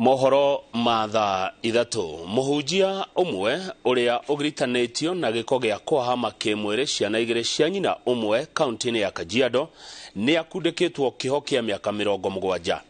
Mohoro ma thaa 3. Mũhunjia ũmwe ũrĩa ũgiritanĩtio na gĩko gĩa kũhahama kĩmwĩrĩ ciana 2 cia nyina ũmwe kaunti-inĩ ya Kajiado nĩ akundĩkĩtwo kĩho kĩa mĩaka 70.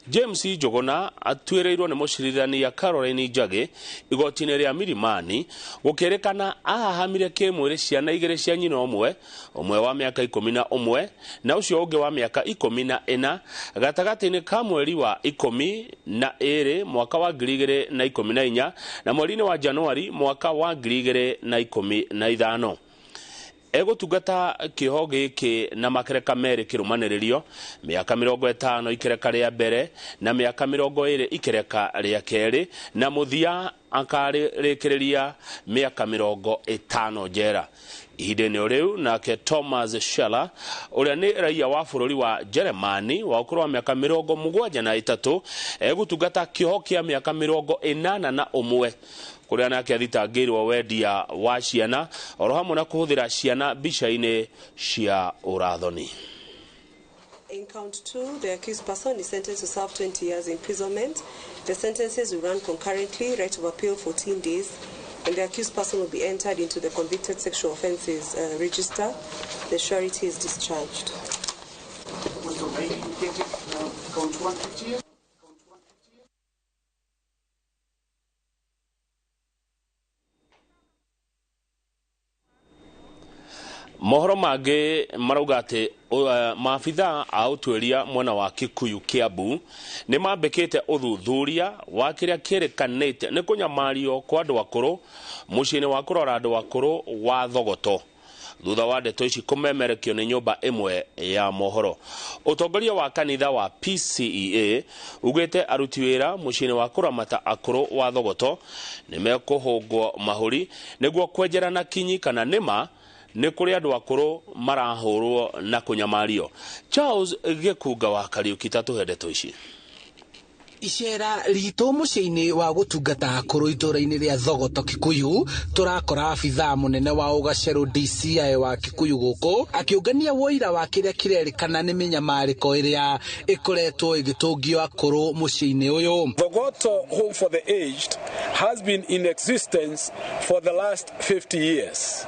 James Njũgũna atuĩrĩirwo nĩ mũcirithania Caroline Njagĩ igoti-inĩ rĩa Milimani gũkĩrĩkana ahahamire kĩmwĩrĩ ciana 2 cia nyina ũmwe, ũmwe wa mĩaka 11 na ũcio ũngĩ wa mĩaka 14 gatagatĩ-inĩ ka mweri wa 12 mwaka wa 2014 na mweri-inĩ wa Januari mwaka wa 2015. Egũtungata kĩoho gĩkĩ na makereka merĩ kĩrũmanĩrĩrio, mĩaka 50 ikereka rĩa mbere na mĩaka 20 ikereka rĩa kerĩ, na mũthia akarĩkĩrĩria mĩaka 50 njera. Ihinda-inĩ o rĩu nake Thomas Scheller ũrĩa nĩ raia wa bũrũri wa Jeremani wa ũkũrũ wa mĩaka 73 egũtungata kĩoho kĩa mĩaka 81 kũrĩa nake athitangĩirwo wendia wa ciana oro hamwe na kũhũthĩra ciana mbica-inĩ cia ũrathoni. In count 2, the accused person is sentenced to serve 20 years imprisonment. The sentences will run concurrently, right of appeal 14 days, and the accused person will be entered into the convicted sexual offences register. The surety is discharged. Mohoro mangĩ marauga atĩ maabitha a ũtuĩria mwena wa Kikuyu Kiambu nĩ mambĩkĩte ũthuthuria wa kĩrĩa kĩrĩkanĩte nĩ kũnyamario kwa andũ akũrũ mũciĩ-inĩ wa kũrora andũ akũrũ wa Thogoto thutha wa ndeto ici kũmemerekio nĩ nyũmba ĩmwe ya mohoro. Ũtongoria wa kanitha wa PCEA ugĩte aruti wĩra mũciĩ-inĩ wa kũramata akũrũ wa Thogoto nĩ mekũhũngwo mahũri nĩguo kwenjerana kinyi kana nĩma nĩ kũrĩ andũ akũrũ marahũrwo na kũnyamario. Charles Gĩkunga wa Kariũki tatũhe ndeto ici. Icera ritũ mũciĩ-inĩ wa gũtungata akũrũ itũũra-inĩ rĩa Thogoto Kikuyu tũrakora abithaa mũnene wa Ũgacerũ DCI wa Kikuyu gũkũ akĩũngania woira wa kĩrĩa kĩrerĩkana nĩ mĩnyamarĩko ĩrĩa ĩkoretwo ĩgĩtũngio akũrũ mũciĩ-inĩ ũyũ. Thogoto Home for the Aged has been in existence for the last 50 years.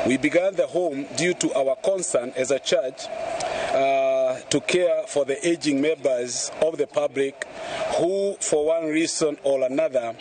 We began the home due to our concern as a church to care for the aging members of the public who, for one reason or another,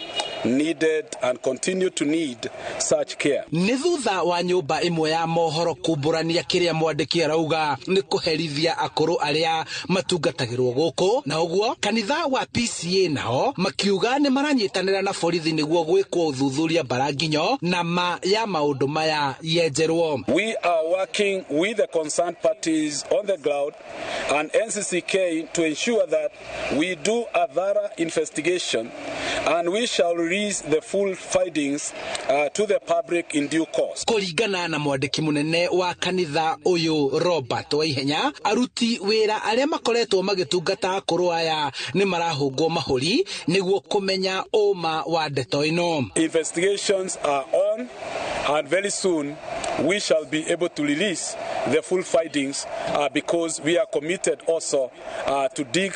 needed and continue to need such care. Nĩ thutha wa nyũmba ĩmwe ya mohoro kumbũrania kĩrĩa mwandĩki arauga nĩ kũherithia akũrũ arĩa matungatagĩrwo gũkũ, na ũguo kanitha wa PCA nao makiuga nĩ maranyitanĩra na borithi nĩguo gwĩkwo ũthuthuria mbaranginyo na ma ya maũndũ maya yenjerwo. We are working with the concerned parties on the ground and NCCK to ensure that we do a thorough investigation and we shall release the full findings to the public in due course. Kũringana na mwandĩki mũnene wa kanitha ũyũ Robert Waihenya, aruti wĩra arĩa makoretwo magĩtungata akũrũ aya nĩ marahũngwo mahũri nĩguo kũmenya ũma wa ndeto ĩno. Investigations are on and very soon we shall be able to release the full findings because we are committed also to dig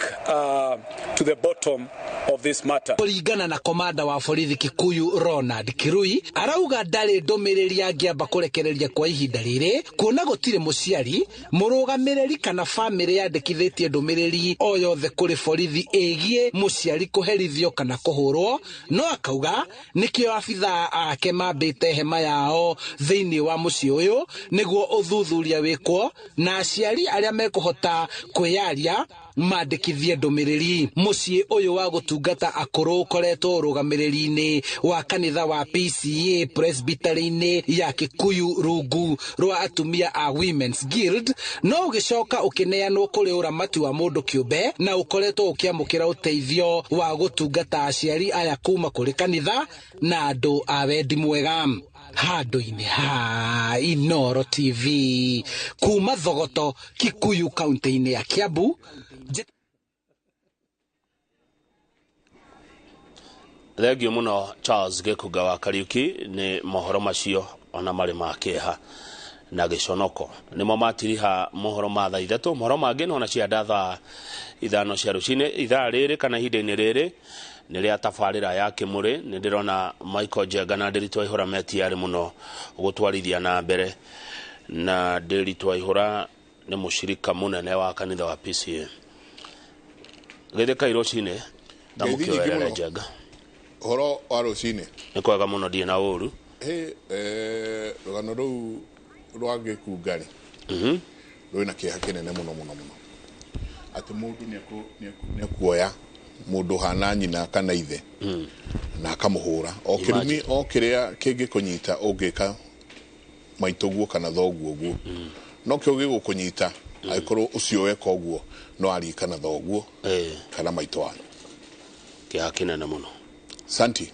to the bottom of this matter. Kũringana na komanda wa borithi Kikuyu Ronald Kirui, arauga ndarĩ ndũmĩrĩri angĩamba kũrekereria kwa ihinda rĩrĩ kuona gũtirĩ mũciari, mũrũgamĩrĩri kana bamĩrĩ yandĩkithĩtie ndũmĩrĩri o yothe kũrĩ borithi ĩgiĩ mũciari kũherithio kana kũhũrwo, no akauga nĩkĩo abithaa ake mambĩte hema yao thĩinĩ wa mũciĩ ũyũ nĩguo ũthuthuria wĩkwo na aciari arĩa mekũhota kwĩyaria mandĩkithie ndũmĩrĩri. Mũciĩ ũyũ wa gũtungata akũrũ ũkoretwo ũrũgamĩrĩri-inĩ wa kanitha wa PCA presbytery-inĩ ya Kikuyu rungu rwa atumia a Women's Guild, no ũgĩcoka ũkĩneanwo kũrĩ ũramati wa mũndũ kĩũmbe na ũkoretwo ũkĩamũkĩra ũteithio wa gũtungata aciari aya kuma kũrĩ kanitha na andũ a wendi mwega. Handũ-inĩ ha Inooro TV kuma Thogoto Kikuyu kaunti-inĩ ya Kiambu. Thengio mũno Charles Gĩkunga wa Kariũki nĩ mohoro macio ona marĩ ma kĩeha. Na gĩconoko. Nĩmo matiriha mohoro ma thaa 3, mohoro mangĩ no na cia thaa 5 cia rũcinĩ. Ithaa rĩrĩ kana ihinda-inĩ rĩrĩ nĩ rĩa tabarĩra ya Kĩmũrĩ. Nĩ ndĩrona Michael Njenga na Ndĩritũ Waihũra metiarĩ mũno gũtwarithia na mbere, na Ndĩritũ Waihũra nĩ mũcirika mũnene wa kanitha wa PCA. Gĩthĩkai rũcinĩ na mũkĩoerere Njenga. Ũhoro wa rũcinĩ nĩ kwega mũno, ndirĩ na ũru. Rũgano rũu rwa gĩkunga rĩ, rwĩna kĩeha kĩnene mũno mũno mũno, atĩ mũndũ nĩekuoya mũndũ hana nyina kana ithe na akamũhũra o kĩrumi o kĩrĩa kĩngĩkũnyita ũngĩka maitũguo kana thoguo ũguo, no kĩo gĩgũkũnyita angĩkorwo ũcio weka ũguo no ariĩ kana thoguo kana maitũ wanyu. Kĩeha kĩnene mũno. Santi,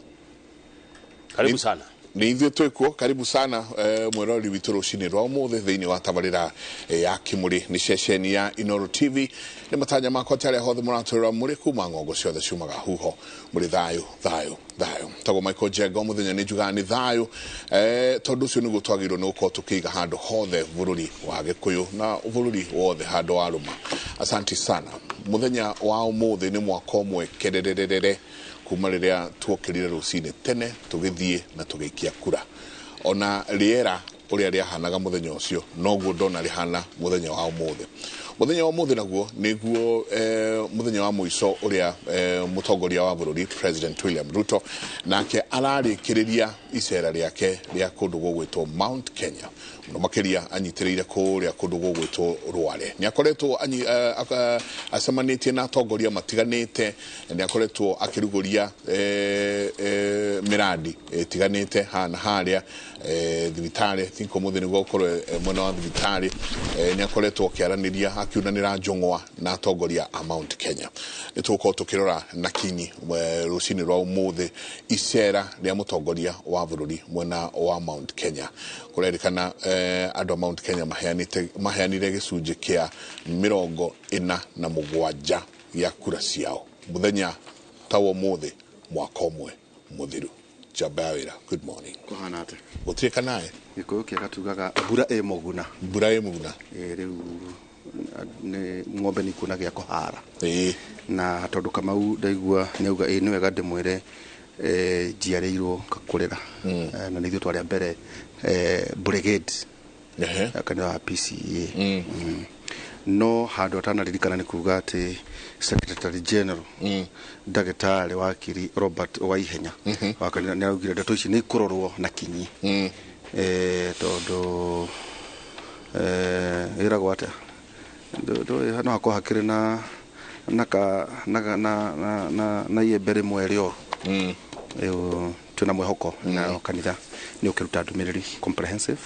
karibu sana. Nĩ ithuĩ twĩkuo, karibu sana mwĩroreri witũ rũcinĩ rwa ũmũthĩ thĩinĩ wa tabarĩra ya Kĩmũrĩ nĩ ceceni ya Inooro TV. Nĩ matanya makwa atĩ arĩa hothe mũratũrora mũrĩ kuma ng'ongo ciothe ciumaga huho mũrĩ thayũ thayũ thayũ. Tagwo Michael Njenga, mũthenya nĩ njugaga nĩ thayũ, tondũ ũcio nĩguo twagĩrĩirwo nĩ gũkorwo tũkĩiga handũ hothe bũrũri wa Gĩkũyũ na bũrũri wothe handũ wa rũma. Asanti sana. Mũthenya wa ũmũthĩ nĩ mwaka ũmwe kerererere kuma rĩrĩa tuokĩrire rũcinĩ tene tũgĩthiĩ na tũgĩikia kura. Ona rĩera ũrĩa rĩahanaga mũthenya ũcio noguo ndona rĩhana mũthenya wa ũmũthĩ. Mũthenya wa ũmũthĩ naguo nĩguo mũthenya wa mũico ũrĩa mũtongoria wa bũrũri President William Ruto nake ararĩkĩrĩria icera rĩake rĩa kũndũ gũgwĩtwo Mount Kenya, mũno makĩria anyitĩrĩire kũrĩa kũndũ gũgwĩtwo Rware. Nĩ akoretwo acemanĩtie na atongoria matiganĩte, nĩ akoretwo akĩrugũria mĩrandi ĩtiganĩte haha na harĩa, thibitarĩ think ũmũthĩ nĩguo ũkorwo mwena wa thibitarĩ. Nĩ akoretwo akĩaranĩria akiunanĩra njũng'wa na atongoria a Mount Kenya. Nĩ tũgũkorwo tũkĩrora na kinyi rũcinĩ rwa ũmũthĩ icera rĩa mũtongoria wa bũrũri mwena wa Mount Kenya. Kũrerĩkana andũ a Mount Kenya maheanire gĩcunjĩ kĩa 47 gĩa kura ciao mũthenya ta wa ũmũthĩ mwaka ũmwe mũthiru. Njamba ya wĩra, good morning. Kũhana atĩa? Gũtirĩ kanaĩ. Gĩkũyũ kĩega tugaga mbura ĩ mũguna. Mbura ĩ mũguna. Rĩu ng'ombe nĩ ikuona gĩa kũhara. Na tondũ Kamau ndaigua nĩauga ĩ nĩ wega ndĩmwĩre njiarĩirwo ngakũrĩra, na nĩ ithuĩ twarĩ a mbere brigade kanitha wa PCEA. No handũ atanaririkana nĩ kuga atĩ Secretary General Ndagĩtarĩ Wakiri Robert Waihenya wa kanitha nĩ araugire ndeto ici nĩ ikũrorwo na kinyi, tondũ ĩragwo atĩa no hakorwo hakĩrĩ na iembe rĩmwe rĩoru. Rĩu twĩna mwĩhoko na kanitha nĩ ũkĩruta ndũmĩrĩri comprehensive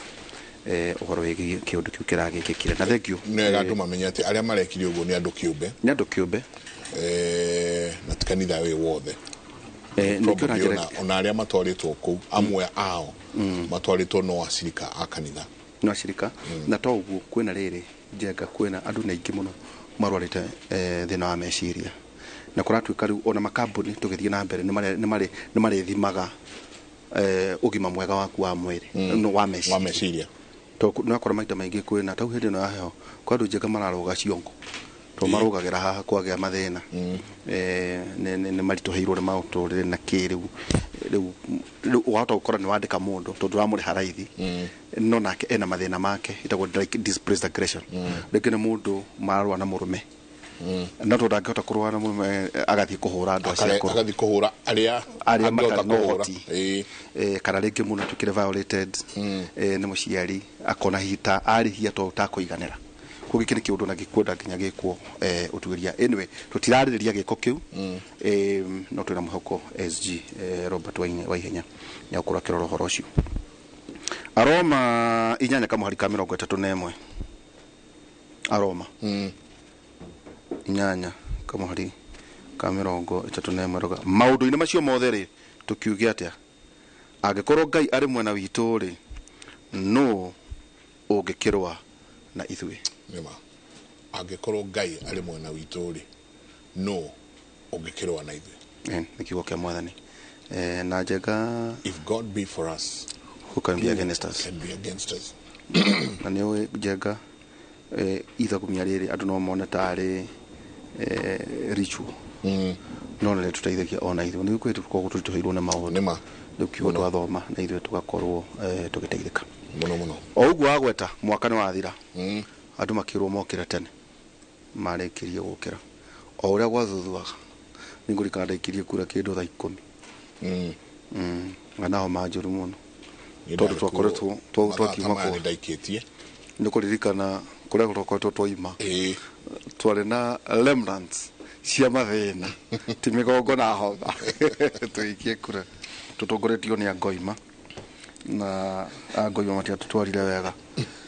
ũhoro wĩgiĩ kĩũndũ kĩu kĩragĩkĩkire. Na thank you. Nĩ wega andũ mamenye atĩ arĩa marekire ũguo nĩ andũ kĩũmbe. Nĩ andũ kĩũmbe. Na ti kanitha wĩ wothe. Ona arĩa matwarĩtwo kũu amwe ao matwarĩtwo no acirika a kanitha. No acirika. Na to ũguo kwĩna rĩrĩ Njenga, kwĩna andũ nĩ aingĩ mũno marwarĩte thĩna wa meciria, na kũratuĩka rĩu ona makambuni tũgĩthiĩ na mbere nĩ marĩthimaga ũgima mwega waku wa mwĩrĩ wa meciria. Tondũ nĩwakora maita maingĩ kwĩna tau hĩndĩ ĩno ya heho kwa andũ Njenga mararũga ciongo, tondũ marũgagĩra haha kwagĩa mathĩna, nĩ maritũhĩirwo nĩ maũtũrĩre na kĩ. Rĩu wahota gũkora nĩ wandĩka mũndũ tondũ ũramũrĩha raithi, no nake ena mathĩna make ĩtagwo like displaced aggression. Rĩngĩ nĩ mũndũ mararũa na mũrũme, no tondũ ndangĩhota kũrũa na mũrũme agathiĩ kũhũra andũ acio akũrũ, agathiĩ kũhũra arĩa matarĩ na ũhoti, kana rĩngĩ mũndũ atuĩkire violated nĩ mũciari akona hihi ta arĩhia tondũ ũtakũiganĩra. Koguo gĩkĩ nĩ kĩũndũ na gĩkwenda nginya gĩkwo ũtuĩria. Anyway, tũtirarĩrĩria gĩko kĩu, no twĩna mwĩhoko SG Robert Waihenya nĩ agũkorwo akĩrora ũhoro ũcio. Aroma 8 kamũhari ka 31. Aroma 8 kamũhari ka 31 roga maũndũ-inĩ macio mothe rĩ tũkiuge atĩa? Angĩkorwo Ngai arĩ mwena witũ rĩ, nũ ũngĩkĩrũa na ithuĩ? Nĩma, angĩkorwo Ngai arĩ mwena witũ rĩ, nũ ũngĩkĩrũa na ithuĩ? Nĩ kiugo kĩa Mwathani. Na Njenga, if God be for us, who can be against us? Can be against us. Na nĩ ũĩ Njenga, ithagumia rĩrĩ andũ no mone tarĩ ritual, no nĩ rĩtũteithagia ona ithuĩ nĩ kwĩ tũkoragwo tũritũhĩirwo nĩ maũndũ. Nĩ ma. Rĩu kiugo twathoma na ithuĩ tũgakorwo tũgĩteithĩka mũno mũno. O ũguo wagweta, mwaka nĩ wathira, andũ makĩrwo mokĩre tene, marĩkirie gũkĩra o ũrĩa gwathuthuaga. Nĩngũrikana ndaikirie kura kĩndũ thaa 10. Na homa njũru mũno tondũ twakoretwo twakiuma kũ ndaikĩtie. Nĩ kũririkana kũrĩa twakoretwo twaima. Twarĩ na remnants cia mathĩna, ti mĩgongo na homa. Tũgĩikie kura tũtongoretio nĩ Angoima, na Angoima matiatũtwarire wega.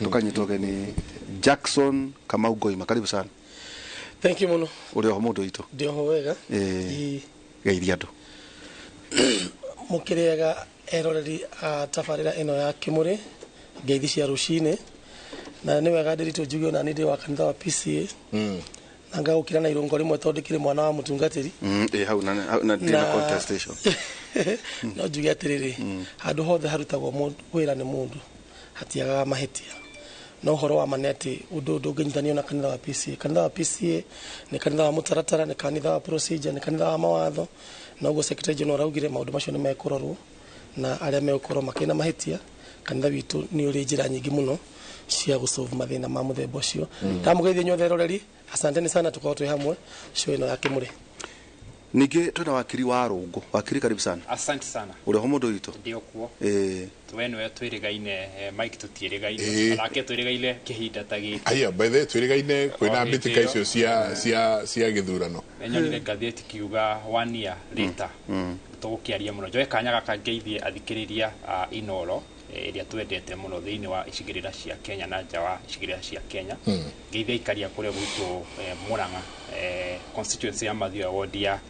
Tũkanyitwo ũgeni Jackson Kamau Ngoima, karibu sana. Thank you muno. Ũrĩ oho mũndũ witũ? Ndĩ oho wega. Geithia andũ. Mũkĩrĩega eroreri a tabarĩra ĩno ya Kĩmũrĩ, ngeithi cia rũcinĩ. Na nĩ wega ndĩritũ njuge ona niĩ ndĩ wa kanitha wa PCA. Na ngagũkĩra na irũngo rĩmwe tondũ ndĩkĩrĩ mwana wa mũtungatĩri. Ĩ hau na ndĩna contestation. No njuge atĩrĩrĩ, handũ hothe harutagwo wĩra nĩ mũndũ hatiagaga mahĩtia. No ũhoro wa ma nĩ atĩ ũndũ ndũngĩnyitanio na kanitha wa PCA. Kanitha wa PCA nĩ kanitha wa mũtaratara, nĩ kanitha wa procedure, nĩ kanitha wa mawatho. Na ũguo Secretary General araugire maũndũ macio nĩ mekũrorwo na arĩa megũkorwo makĩrĩ na mahĩtia, kanitha witũ nĩ ũrĩ njĩra nyingĩ mũno cia gũsolve mathĩna ma mũthemba ũcio. Ndamũgeithia inyuothe eroreri, asanteni sana, tũkorwo twĩ hamwe show ĩno ya Kĩmũrĩ. Ningĩ twĩna wakiri wa Rũngũ. Wakiri, karibu sana. Asante sana. Ũrĩ oho mũndũ witũ? Ndĩ kuo. We nĩwe twĩrĩgaine, Mike, tũtiĩrĩgaine nake, twĩrĩgaine kĩhinda ta gĩkĩ. Aya, by the way, twĩrĩgaine kwĩna mbĩtĩka icio cia gĩthurano. Nyonire ngathĩti kiuga one year later tũgũkĩaria mũno. Njoe kanya gaka ngeithie athikĩrĩria a Inoro ĩrĩa twendete mũno thĩinĩ wa icigĩrĩra cia Kenya na nja wa icigĩrĩra cia Kenya. Ngeithie aikaria kũrĩa gwitũ Murang'a, constituency ya Mathioya, ward ya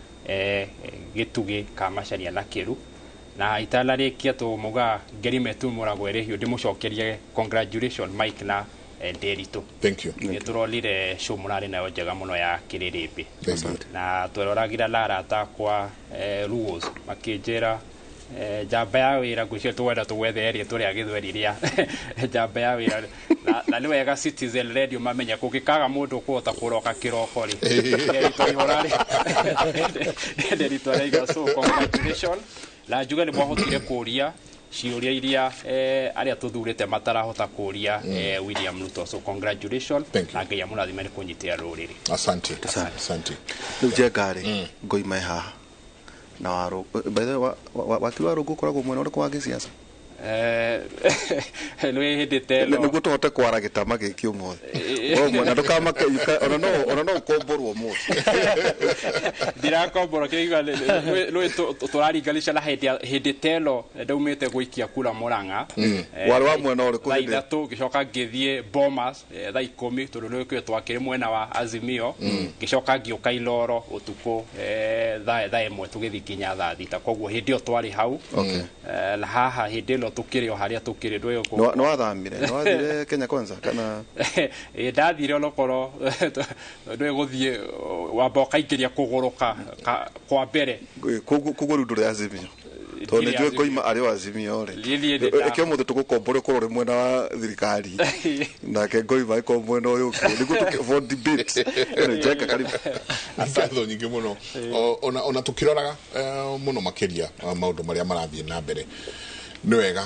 Gĩtugĩ, Kamacharia na Kĩru. Na itanarĩkia tũmuga ngerime tu mũragwo ĩrĩhiũ, ndĩmũcokerie congratulation Mike na Nderitu. Thank you. Nĩ tũronire show mũrarĩ nayo njega mũno ya Kĩrĩrĩmbĩ, na tweroragira na arata akwa Ruos makĩnjĩra njamba ya wĩra, ngwĩciria tũgwenda tũgwethe ĩrĩa tũrĩa gĩthweri rĩa njamba ya wĩra. Na nĩ wega Citizen Radio mamenye kũngĩkaga mũndũ kũhota kũroka kĩroko rĩ, Nderitu aihũra rĩ, Nderitu araiga. So congratulation, na njuge nĩ mwahotire kũria ciũria iria arĩa tũthurĩte matarahota kũria William Ruto. So congratulation, na Ngai amũrathime nĩ kũnyitĩra rũrĩrĩ. Asante, asante. Rĩu Njenga rĩ, Ngoima ĩ haha na Warũngũ. By the way, wakiri wa Rũngũ ũkoragwo mwena ũrĩkũ wa gĩciaca? Nĩ hĩndĩ ta ĩno nĩguo tũhote kwara gĩtama gĩkĩ ũmũthĩ. We mwena ndũkamake, ona no ũkomborwo ũmũthĩ. Ndirakombora kĩigua nĩ tũraringanisha na hĩndĩ ta ĩno ndaumĩte gũikia kura Murang'a. Warĩ wa mwena ũrĩkũ thaa hĩndĩ ĩyo? 3, ngĩcoka ngĩthiĩ Bomas thaa 10 tondũ nĩ kwĩ twakĩrĩ mwena wa Azimio, ngĩcoka ngĩũka Iloro ũtukũ thaa 1 tũgĩthiĩ nginya thaa 6. Koguo hĩndĩ ĩyo twarĩ hau. Na haha hĩndĩ ĩno tũkĩrĩ o harĩa tũkĩrĩ ndũĩ. Nĩ wathamire, nĩ wathire Kenya Kwanza kana? Ĩ, ndathire onokorwo ndũĩ gũthiĩ wamba ũkaingĩria kũgũrũka kwa mbere. Koguo rĩu ndũrĩ Azimio, tondũ nĩ njũĩ Ngoima arĩ o Azimio rĩ. Niĩ ndĩ Ĩke ũmũthĩ tũgũkombora ũkorwo ũrĩ mwena wa thirikari, nake Ngoima ĩkorwo mwena ũyũ ũngĩ nĩguo for debate ĩno. Njenga, karibu. Ngatho nyingĩ mũno. Ona tũkĩroraga mũno makĩria maũndũ marĩa marathiĩ na mbere, nĩ wega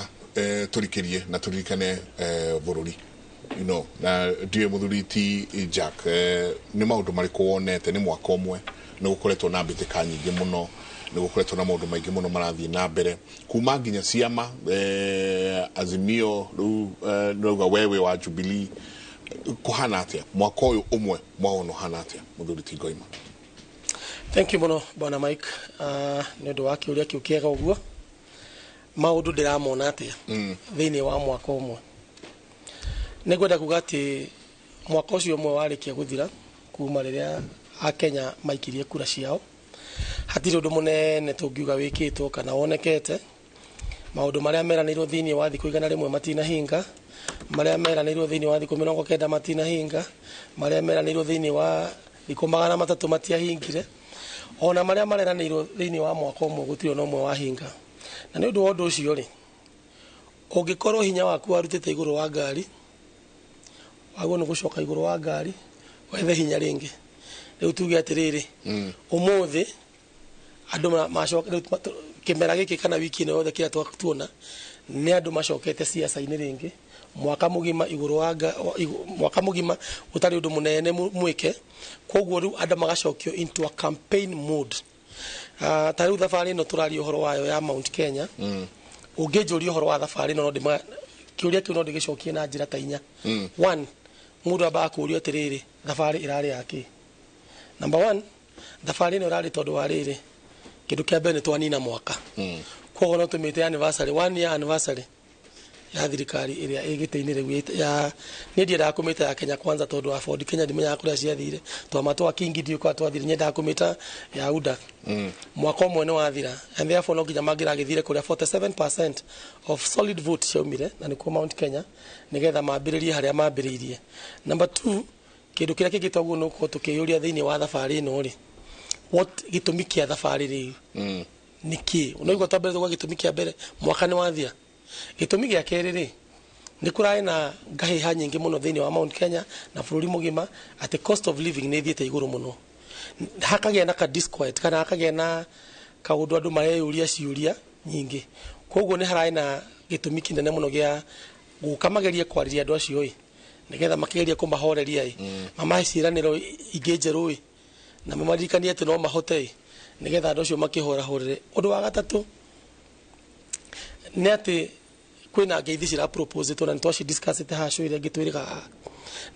tũrikĩrie na tũririkane bũrũri na ndiũĩ mũthuri ti Jack, nĩ maũndũ marĩkũ wonete? Nĩ mwaka ũmwe, nĩ gũkoretwo na mbĩtĩka nyingĩ mũno, nĩ gũkoretwo na maũndũ maingĩ mũno marathiĩ na mbere kuma nginya ciama Azimio rĩu nĩrauga we wĩ wa Jubilee. Kũhana atĩa mwaka ũyũ ũmwe mwawona ũhana atĩa, mũthuri ti Ngoima? Thank you mũno bwana Mike, nĩ ũndũ wa kĩũria kĩu kĩega ũguo. Maũndũ ndĩramona atĩa thĩinĩ wa mwaka ũmwe? Nĩ ngwenda kuga atĩ mwaka ũcio ũmwe warĩkia gũthira kuma rĩrĩa akenya maikirie kura ciao, hatirĩ ũndũ mũnene tũngiuga wĩkĩtwo kana wonekete. Maũndũ marĩa meranĩirwo thĩinĩ wa thikũ 100 matinahinga, marĩa meranĩirwo thĩinĩ wa thikũ 90 matinahinga, marĩa meranĩirwo thĩinĩ wa thikũ 300 matiahingire, ona marĩa mareranĩirwo thĩinĩ wa mwaka ũmwe gũtirĩ ona ũmwe wahinga. Na nĩ ũndũ wa ũndũ ũcio rĩ, Ũngĩkorwo hinya waku warutĩte igũrũ wa ngari, wagwo nĩ gũcoka igũrũ wa ngari wethe hinya rĩngĩ. Rĩu tuge atĩrĩrĩ, ũmũthĩ andũ macoka kĩmera gĩkĩ kana wiki ĩno yothe kĩrĩa tuona nĩ andũ macokete ciaca-inĩ rĩngĩ, mwaka mũgima igũrũ wa mwaka mũgima ũtarĩ ũndũ mũnene mwĩke. Koguo rĩu andũ magacokio into a campaign mode. Ta rĩu thabarĩ ĩno tũraria ũhoro wayo ya Mount Kenya, ũngĩnjũria ũhoro wa thabarĩ ĩno, no ndĩma kĩũria kĩu no ndĩgĩcokie na njĩra ta inya. One, mũndũ ambaga kũũrio atĩrĩrĩ, thabarĩ ĩrarĩ ya kĩ? Number one, thabarĩ ĩno ĩrarĩ tondũ wa rĩrĩ, kĩndũ kĩa mbere nĩ twanina mwaka, koguo no tũmĩte anniversary, one year anniversary ya thirikari ĩrĩa ĩ gĩtĩ-inĩ rĩu ya niĩ ndiendaga kũmĩta ya Kenya Kwanza tondũ wa Ford Kenya ndimenyaga kũrĩa ciathire, twama twa Kingi ndiũĩ kũrĩa twathire, nyendaga kũmĩta ya UDA. Mwaka ũmwe nĩ wathira, and therefore no nginya mangĩragĩthire kũrĩa 47% of solid vote ciaumire, na nĩkuo Mount Kenya, nĩgetha mambĩrĩrie harĩa mambĩrĩirie. Number two, kĩndũ kĩrĩa kĩngĩ twaguo nĩ gũkorwo tũkĩyũria thĩinĩ wa thabarĩ ĩno rĩ, what gĩtũmi kĩa thabarĩ rĩu nĩ kĩ? Ũnaigua twambere tuga gĩtũmi kĩa mbere, mwaka nĩ wathira. Gĩtũmi gĩa kerĩ rĩ, nĩ kũrarĩ na ngahĩha nyingĩ mũno thĩinĩ wa Mount Kenya na bũrũri mũgima atĩ cost of living nĩ ĩthiĩte igũrũ mũno, hakagĩa na ka disquiet kana hakagĩa na kaũndũ andũ mareyũria ciũria nyingĩ. Koguo nĩ hararĩ na gĩtũmi kĩnene mũno gĩa gũka magerie kwarĩria andũ acio ĩ, nĩgetha makĩgerie kũmahoreria ĩ, mamahe ciĩranĩro ingĩ njerũ ĩ, na mamaririkanie atĩ no mahote ĩ, nĩgetha andũ acio makĩhorahorere. Ũndũ wa gatatũ nĩ atĩ kwĩna ngeithi cira propose na nĩ twaci discussĩte haha show ĩrĩa ĩngĩ twĩrĩga haha,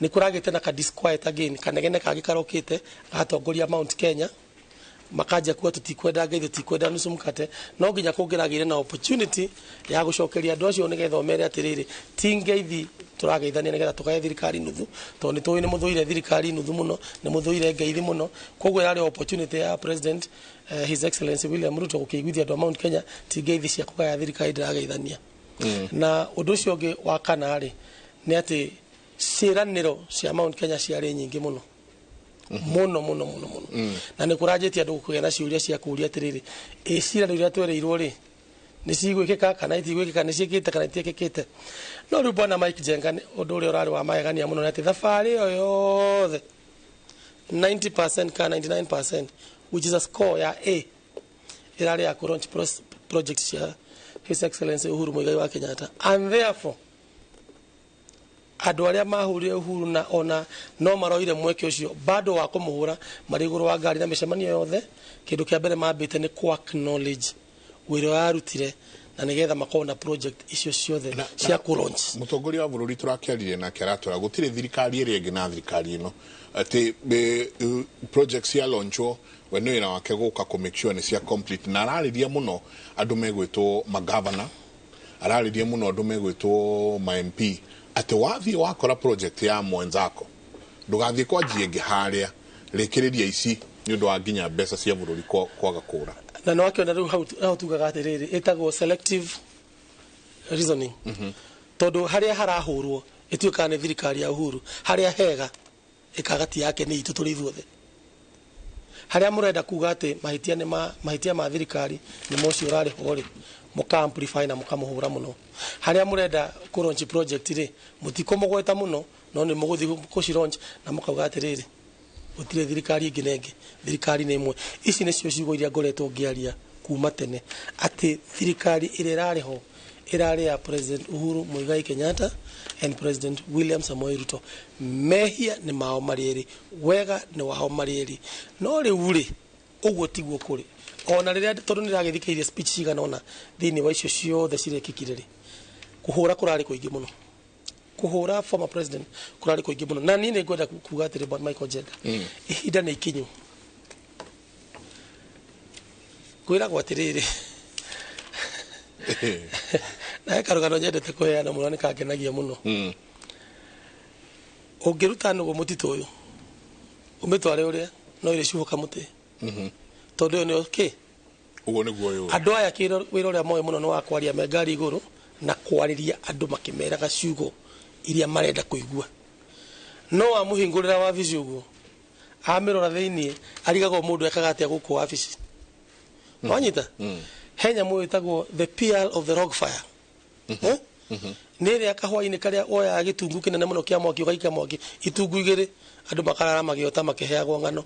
nĩ kũragĩte na ka disquiet again, kanegene kangĩ karokĩte gatongoria Mount Kenya, makanjia kuga tũtikwenda ngeithi, tũtikwenda nusu mkate. No nginya kũngĩragĩire na opportunity ya gũcokeria andũ acio nĩgetha ũmere atĩrĩrĩ, ti ngeithi tũrageithania nĩgetha tũgaye thirikari nuthu, tondũ nĩ tũĩ nĩ mũthũire thirikari nuthu mũno, nĩ mũthũire ngeithi mũno. Koguo yarĩ opportunity ya president, His Excellency William Ruto, gũkĩiguithia andũ a Mount Kenya ti ngeithi cia kũgaya thirikari ndĩrageithania. Na ũndũ ũcio ũngĩ wa kana rĩ, nĩ atĩ ciĩranĩro cia Mount Kenya ciarĩ nyingĩ mũno mũno mũno mũno mũno, na nĩ kũranjĩtie andũ kũgĩa na ciũria cia kũũria atĩrĩrĩ, ĩ ciĩranĩro iria twereirwo rĩ, nĩ cigwĩkĩka kana itigwĩkĩka, nĩ ciĩkĩte kana itiĩkĩkĩte? No rĩu bwana Mike Njenga, ũndũ ũrĩa ũrarĩ wa magegania mũno nĩ atĩ thabarĩ ĩyo yothe 90% kana 99%, which is a score ya A, ĩrarĩ ya kũ launch project cia His Excellency Uhuru Muigai wa Kenyatta, and therefore andũ arĩa mahũrire Uhuru na ona no maroire mweke ũcio bado wa kũmũhũra marĩ igũrũ wa ngari na mĩcemanio yothe, kĩndũ kĩa mbere mambĩte nĩ kũ acknowledge wĩra ũrĩa arutire na nĩgetha makorwo na project icio ciothe cia kũ launch. Mũtongoria wa bũrũri tũrakĩarire nake aratwĩra gũtirĩ thirikari ĩrĩa ĩngĩ na thirikari ĩno atĩ project cia launchwo, we nĩ wĩra wake gũka kũ make sure nĩ cia complete, na ararĩria mũno andũ megwĩtwo magavana, ararĩria mũno andũ megwĩtwo ma MP, atĩ wathiĩ wakora project ya mwenzako ndũgathiĩ kwanjia ĩngĩ harĩa, rĩkĩrĩria ici nĩ ũndũ wa nginya mbeca cia bũrũri kwaga kũra. Na nĩ wakĩona rĩu hau tugaga atĩrĩrĩ, ĩtagwo selective reasoning, tondũ harĩa harahũrwo ĩtuĩkaga nĩ thirikari ya Uhuru, harĩa hega ĩkaga ti yake, nĩ itũ tũrĩ ithuothe. Harĩa mũrenda kuga atĩ mahĩtia nĩ ma mahĩtia ma thirikari nĩ mocio ũrarĩ ho rĩ, mũka amplify na mũkamũhũra mũno. Harĩa mũrenda kũ launch project rĩ, mũtikũmũgweta mũno, no nĩ mũgũthiĩ kũci launch na mũkauga atĩrĩrĩ, gũtirĩ thirikari ĩngĩ na ĩngĩ, thirikari nĩ ĩmwe. Ici nĩcio ciugo iria ngoretwo ngĩaria kuma tene, atĩ thirikari ĩrĩa ĩrarĩ ho ĩrarĩ ya President Uhuru Muigai Kenyatta and President William Samoei Ruto. Mehia nĩ mao marĩ erĩ, wega nĩ wao marĩ erĩ. No rĩu rĩ, ũguo tiguo kũrĩ ona rĩrĩa, tondũ nĩ ndĩragĩthikĩrĩria speech cigana ũna thĩinĩ wa icio ciothe cirekĩkire rĩ, kũhũra kũrarĩ kũingĩ mũno, kũhũra former president kũrarĩ kũingĩ mũno. Na niĩ nĩ ngwenda kuga atĩrĩ, Bwana Michael Njenga, ihinda nĩ ikinyu. Kwĩragwo atĩrĩrĩ, na he karũgano nyendete kũheana mũno, nĩ kangenagia mũno. Ũngĩruta nũgũ mũtitũ ũyũ ũmĩtware ũrĩa no ĩrĩcuhũka mũtĩ, tondũ ĩyo nĩyo kĩ Ũguo nĩguo yũĩ. Andũ aya wĩra ũrĩa moĩ mũno nĩ wa kwaria me ngari igũrũ na kwarĩria andũ makĩmeraga ciugo iria marenda kũigua. No wamũhingũrĩra wabici ũguo amĩrora thĩiniĩ, arigagwo mũndũ ekaga atĩa gũkũ wabici. Wanyita he nyamũ ĩtagwo the pearl of the log fire. Eh? Nĩ ĩrĩa kahwainĩ karĩa woyaga gĩtungu kĩnene mũno kĩa mwaki ũgaikia mwaki itungu igĩrĩ andũ makarara magĩota makĩheagwo ng'ano.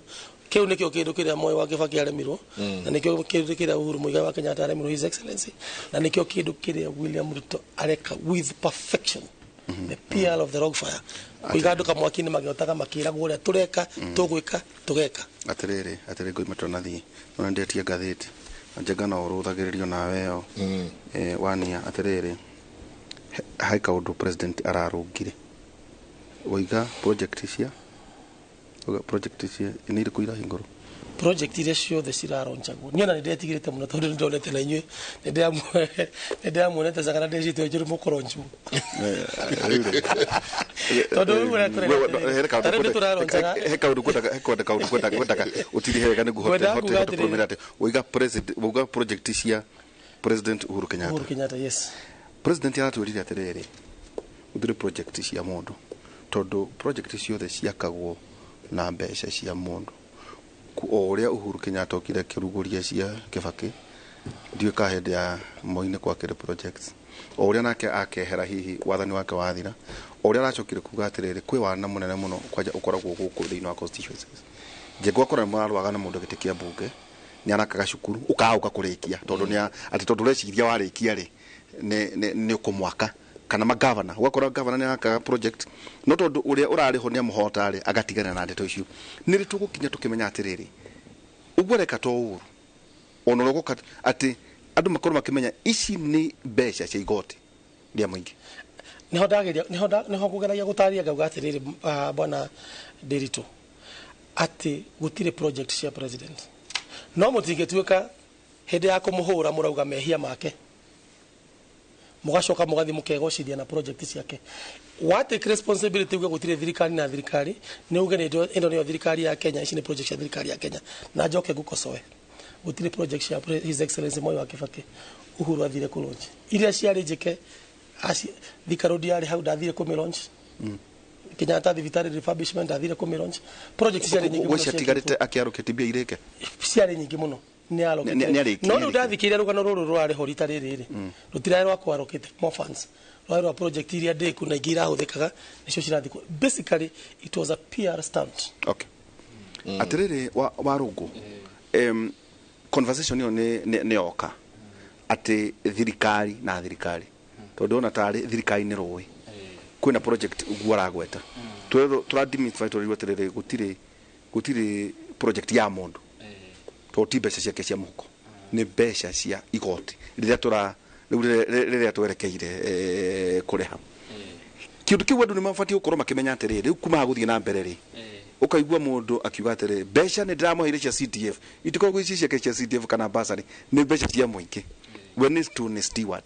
Kĩu nĩkĩo kĩndũ kĩrĩa Moi wa Kibaki aremirwo, na nĩkĩo kĩndũ kĩrĩa Uhuru Muigai wa Kenyatta aremirwo, His Excellency, na nĩkĩo kĩndũ kĩrĩa William Ruto areka with perfection, the PR of the log fire, kũiga andũ kamwaki-inĩ magĩotaga makĩragwo ũrĩa tũreka, tũgwĩka, tũgeka. Atiriri ngoima twanathiĩ nona ndetie ngathĩti na Njenga no ũrũthagĩrĩrio nawe ĩyo. Wania atiriri, he kaũndũ president ararũngire waiga project cia uga project cia nĩ irĩkũ irahingũrwo? Project iria ciothe ciraronjagwo, niĩ ona nĩ ndetigĩrĩte mũno tondũ nĩ ndonete na inyuĩ nĩ ndĩramuonete cagana ndĩcitwo njũru mũkoronjwo tondũ rĩu ũrĩa tũreka atĩrĩrĩ, ta rĩu nĩ tũraronjaga. He kaũndũ ngwendaga, he kaũndũ ngwendaga ũtirihe wega nĩguo hote Ngwendaga hote kuga hote atĩrĩrĩ. kũrũmĩrĩra atĩ waiga president, wauga project cia President Uhuru Kenyatta. Uhuru Kenyatta, yes. President aratwĩrire atĩrĩrĩ, gũtirĩ project cia mũndũ tondũ project ciothe ciakagwo na mbeca cia mũndũ. O ũrĩa Uhuru Kenyatta okire akĩrugũria cia Kibaki, ndiũĩ ka hĩndĩ ya Moi nĩ gwakĩrĩ projects, o ũrĩa nake akehera hihi wathani wake wathira, o ũrĩa aracokire kuga atĩrĩrĩ, kwĩ wana mũnene mũno kwanja ũkoragwo gũkũ thĩinĩ wa constituencies. Njenga ũkora mũrarũaga na mũndũ gĩtĩ kĩa mbunge nĩ arakaga cukuru ũkaũka kũrĩkia tondũ nĩ atĩ tondũ ũreciria warĩkia rĩ nĩ ũkũmwaka, kana magavana, ũgakora gavana nĩ arakaga project no tondũ ũrĩa ũrarĩ ho nĩ amũhota rĩ agatigana na ndeto icio. Nĩ rĩ tũgũkinya tũkĩmenya atĩrĩrĩ, ũguo areka to ũru ona ũrĩa ũgũka atĩ andũ makorwo makĩmenya ici nĩ mbeca cia igoti rĩa mũingĩ? Niho ndageria, niho ngũgeragia gũtarĩria ngauga atĩrĩrĩ, bwana Ndiritu, atĩ gũtirĩ project cia president, no mũtingĩtuĩka hĩndĩ ya kũmũhũra mũrauga mehia make, mũgacoka mũgathiĩ mũkegocithia na project ciake. Wa take responsibility uge gũtirĩ thirikari na thirikari nĩ uge nĩ ĩno nĩyo thirikari ya Kenya, ici nĩ project cia thirikari ya Kenya. Na njoke ngũkocoe, gũtirĩ project cia His Excellency Moi wa Kibaki Uhuru athire kũ launch iria ciarĩ njĩke. Thika Road yarĩ hau, ndathire kũmĩ launch. Kenyatta thibitarĩ refurbishment, ndathire kũmĩ launch. Project ciarĩ nyingĩ mũno. Gwĩcia tigarĩte akĩarũkĩte mbia irĩke. Ciarĩ nyingĩ mũno nĩ Nĩ arĩkirie. No rĩu ndathikĩrĩria rũgano rũrũ rũrarĩ ho rita rĩrĩ rĩ, rũtirarĩ rwa kwarũkĩte more funds, rwarĩ rwa project iria ndĩku na ingĩ irahũthĩkaga nĩcio cirathiĩ basically it was a PR stunt. Okay, atiriri wa rũngũ, conversation ĩyo nĩ yoka atĩ thirikari na thirikari tondũ ona tarĩ thirikari nĩ rũĩ kwĩna project ũguo aragweta tũra demystify tũrĩrwo atĩrĩrĩ, gũtirĩ project ya mũndũ tondũ ti mbeca ciake cia mũhuko, nĩ mbeca cia igoti rĩrĩa tũra rĩu rĩrĩa twerekeire kũrĩha kĩndũ kĩu. Andũ nĩ mabatiĩ gũkorwo makĩmenya atĩrĩrĩ, rĩu kuma haha gũthiĩ na mbere rĩ, ũkaigua mũndũ akiuga atĩrĩrĩ, mbeca nĩ ndĩramũheire cia CDF, itikoragwo ici ciake cia CDF kana basarĩ, nĩ mbeca cia mũingĩ, we nĩ to nĩ steward.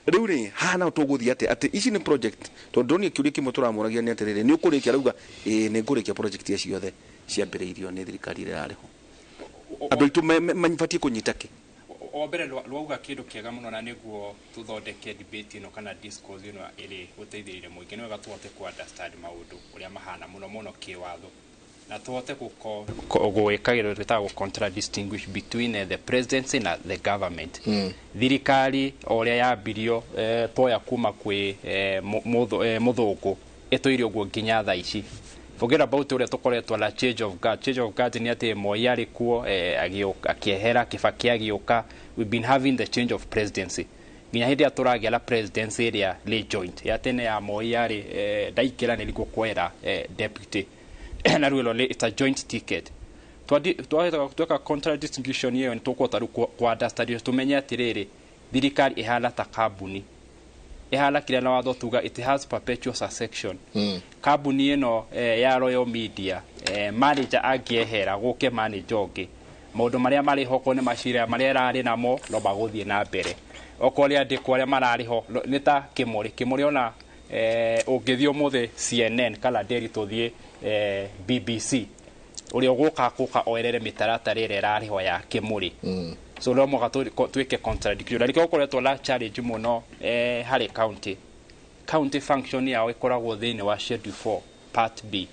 Rĩu rĩ, haha nao tũgũthiĩ atĩ ici nĩ project, tondũ ndonire kĩũria kĩmwe tũramũragia nĩ atĩrĩrĩ, nĩ ũkũrĩkia? Arauga ĩĩ, nĩ ngũrĩkia project iria ciothe ciambĩrĩirio nĩ thirikari ĩrĩa ĩrarĩ ho. Andũ aitũ mabatiĩ kũnyita kĩ? O mbere rwauga kĩndũ kĩega mũno, na nĩguo tũthondeke debate ĩno kana discourse ĩno ĩrĩ gũteithĩrĩria mũingĩ, nĩ wega tũhote ku understand maũndũ ũrĩa mahana mũno mũno kĩwatho, na tũhote gwĩka kĩndũ twĩtaga gũ contradistinguish between the presidency na the government. Thirikari o ũrĩa yambirio, twoya kuma kwĩ mũthũngũ, ĩtũire ũguo nginya thaa ici. Forget about ũrĩa tũkoretwo na change of guard. Change of guard nĩ atĩ Moi arĩ kuo, akĩehera, Kibaki agĩũka. We've been having the change of presidency nginya hĩndĩ ĩrĩa tũragĩa na presidency ĩrĩa lĩ joint. Ya tene ya Moi yarĩ ndaingĩra nĩ nĩguo kwera deputy, na rĩu ĩno it's a joint ticket. Tweka contradistinction ĩyo, nĩ tũkũhota rĩu ku understand, tũmenye atĩrĩrĩ, thirikari ĩhana ta kambuni, ĩhana kĩrĩa na watho tuga it has perpetual succession. Kambuni ĩno ya Royal Media, manager angĩehera gũke manager ũngĩ, maũndũ marĩa marĩ ho, okorwo nĩ macira marĩa ĩrarĩ namo, no magũthiĩ na mbere, okorwo nĩ andĩkwo arĩa mararĩ ho, nĩ ta Kĩmũrĩ. Kĩmũrĩ ona ũngĩthiĩ ũmũthĩ CNN kana nderi tũthiĩ BBC, ũrĩa ũgũka kũka oerere mĩtaratara ĩrĩa ĩrarĩ ho ya Kĩmũrĩ. So no mũhaka twĩke contradiction, na nĩkĩo gũkoretwo na challenge mũno harĩ county. Function yao ĩkoragwo thĩinĩ wa schedule 4 part B,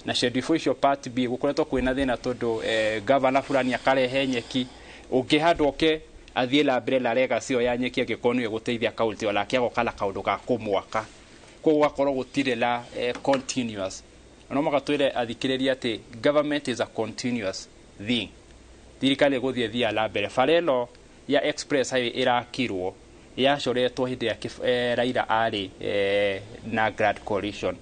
na schedule 4 icio part B gũkoretwo kwĩna thĩna tondũ governor fulani akarehe nyeki, ũngĩ handũ oke Athiĩ la mbere la legacy ĩyo ya nyeki angĩkorwo nĩyo ĩgũteithia kaunti, onake agoka na kaũndũ ga kũmwaka. Koguo gũgakorwo gũtirĩ la continuous. No mũhaka twĩre athikĩrĩria atĩ government is a continuous thing. Thirikari ĩgũthiĩ ĩthiaga na mbere. Bara ĩno ya express highway ĩrakirwo yacoretwo hĩndĩ ya Raila arĩ na Grand Coalition.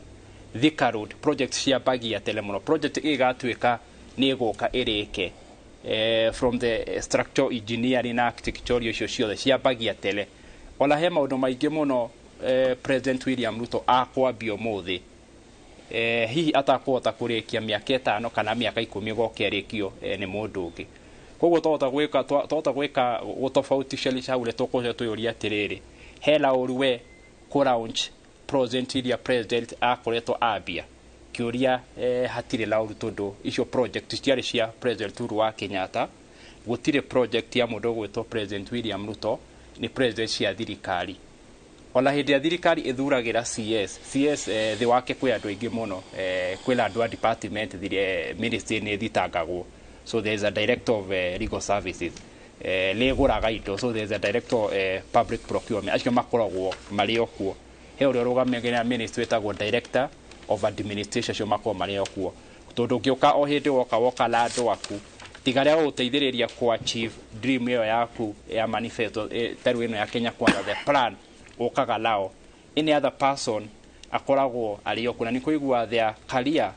Thika Road project ciambagia tene mũno. Project ĩgatuĩka nĩ ĩgũka ĩrĩke, from the structural engineering na architecture icio ciothe ciambagia tene. Ona he maũndũ maingĩ mũno President William Ruto akwambia ũmũthĩ, hihi atakũhota kũrĩkia mĩaka 5 kana mĩaka 10 ĩgoka ĩrĩkio nĩ mũndũ ũngĩ. Koguo twahota gwĩka gũtofautisha hau, tũkũcio twĩyũria atĩrĩrĩ, hena ũru we kũ launch project iria president akoretwo ambia? Kĩũria, hatirĩ na ũru, tondũ icio project ciarĩ cia President Uhuru wa Kenyatta. Gũtirĩ project ya mũndũ ũgwĩtwo President William Ruto, nĩ president cia thirikari. Ona hĩndĩ ya thirikari ĩthuragĩra CS, CS thĩ wake kwĩ andũ aingĩ mũno, kwĩna andũ a department, ministry nĩ ĩthitangagwo. So there is a director of legal services, nĩ ĩgũraga indo, so there is a director public procurement. Acio makoragwo marĩ o kuo. He ũrĩa ũrũgamagĩrĩra ministry wĩtagwo director of administration. Acio makoragwo marĩ o kuo, tondũ ũngĩũka o hĩndĩ woka na andũ aku tiga arĩa gũgũteithĩrĩria ku achieve dream ĩyo yaku ya manifesto, ta rĩu ĩno ya Kenya Kwanza, the plan ũkaga nao, any other person akoragwo arĩ o kuo. Na nĩ kũigua their career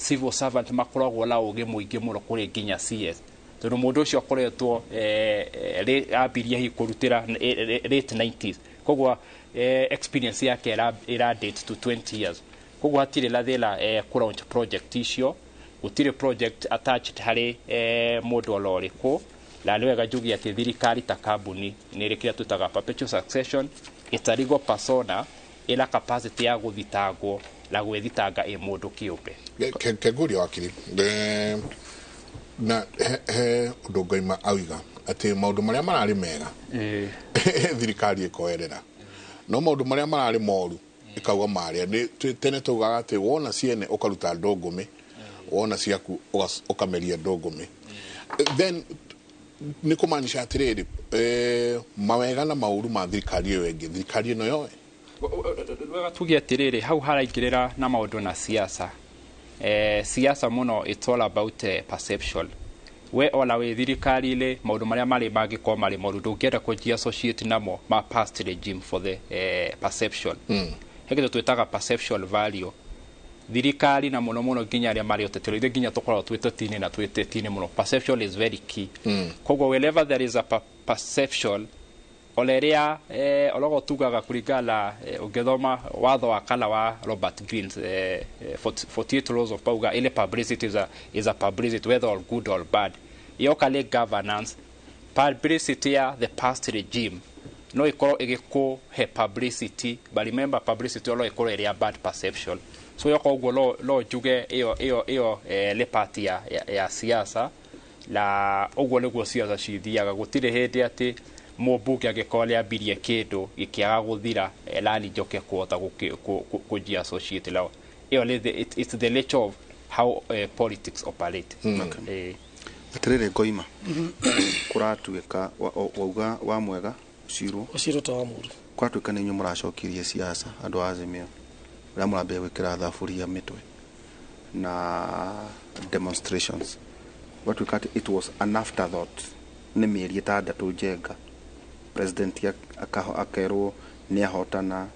civil servant makoragwo na ũgĩ mũingĩ mũno kũrĩ nginya CS, tondũ mũndũ ũcio akoretwo ambirie hihi kũrutĩra late 90s, koguo experience yake ĩra date to 20 years. Koguo hatirĩ na thĩna kũ launch project icio. Gũtirĩ project attached harĩ mũndũ ona ũrĩkũ. Na nĩ wega njuge atĩ thirikari ta kambuni nĩ ĩrĩ kĩrĩa twĩtaga perpetual succession. It's a legal persona ĩna capacity ya gũthitangwo na gwĩthitanga ĩ mũndũ kĩũmbe. Kenguria wakiri, na he ũndũ Ngoima auga atĩ maũndũ marĩa mararĩ mega thirikari ĩkoerera, no maũndũ marĩa mararĩ moru ĩkauga marĩa nĩ tene taugaga atĩ wona ciene ũkaruta ndũngũmĩ, wona ciaku ũkameria ndũngũmĩ. Then nĩ kũmaanisha atĩrĩrĩ, mawega na maũru ma thirikari ĩyo ĩngĩ, thirikari ĩno yoe. Wega tuge atĩrĩrĩ, hau haraingĩrĩra na maũndũ na siasa, siasa mũno, it's all about perception. We ona wĩ thirikari-inĩ, maũndũ marĩa marĩ mangĩkorwo marĩ moru ndũngĩenda kũnjia associate namo ma past regime for the perception. He kĩndũ twĩtaga perception value. Thirikari na mũno mũno nginya arĩa marĩ ũteti, ithuĩ nginya tũkoragwo twĩ tũtini na twĩ teti-inĩ mũno, perception is very key. Koguo whenever there is a perception ona ĩrĩa orogo tugaga kũringana na ũngĩthoma watho wa kana wa Robert Greene, 48 Laws of Power, ile publicity is a publicity whether or good or bad. Yoka nĩ governance publicity ya the past regime no ikorwo ĩgĩkũhe publicity, but remember, publicity no ĩkorwo ĩrĩ ya bad perception. So yoka ũguo no njuge ĩyo nĩ part ya siasa, na ũguo nĩguo siasa cithiaga. Gũtirĩ hĩndĩ atĩ mũmbunge angĩkorwo nĩ ambirie kĩndũ gĩkĩaga gũthira, nani njoke kũhota kũnjia associate nao. Ĩyo nĩ it's the nature of how politics operate. Atĩrĩrĩ Ngoima, kũratuĩka wauga wa mwega ũcirwo ũcirwo ta wa mũru. Kũratuĩka nĩ inyuĩ mũracokirie siasa, andũ a Azimio ũrĩa mũrambia gwĩkĩra thaburia mĩtwe na demonstrations, gwatuĩka atĩ it was an afterthought. Nĩ mĩeri 6 Njenga president akerwo nĩ ahotana,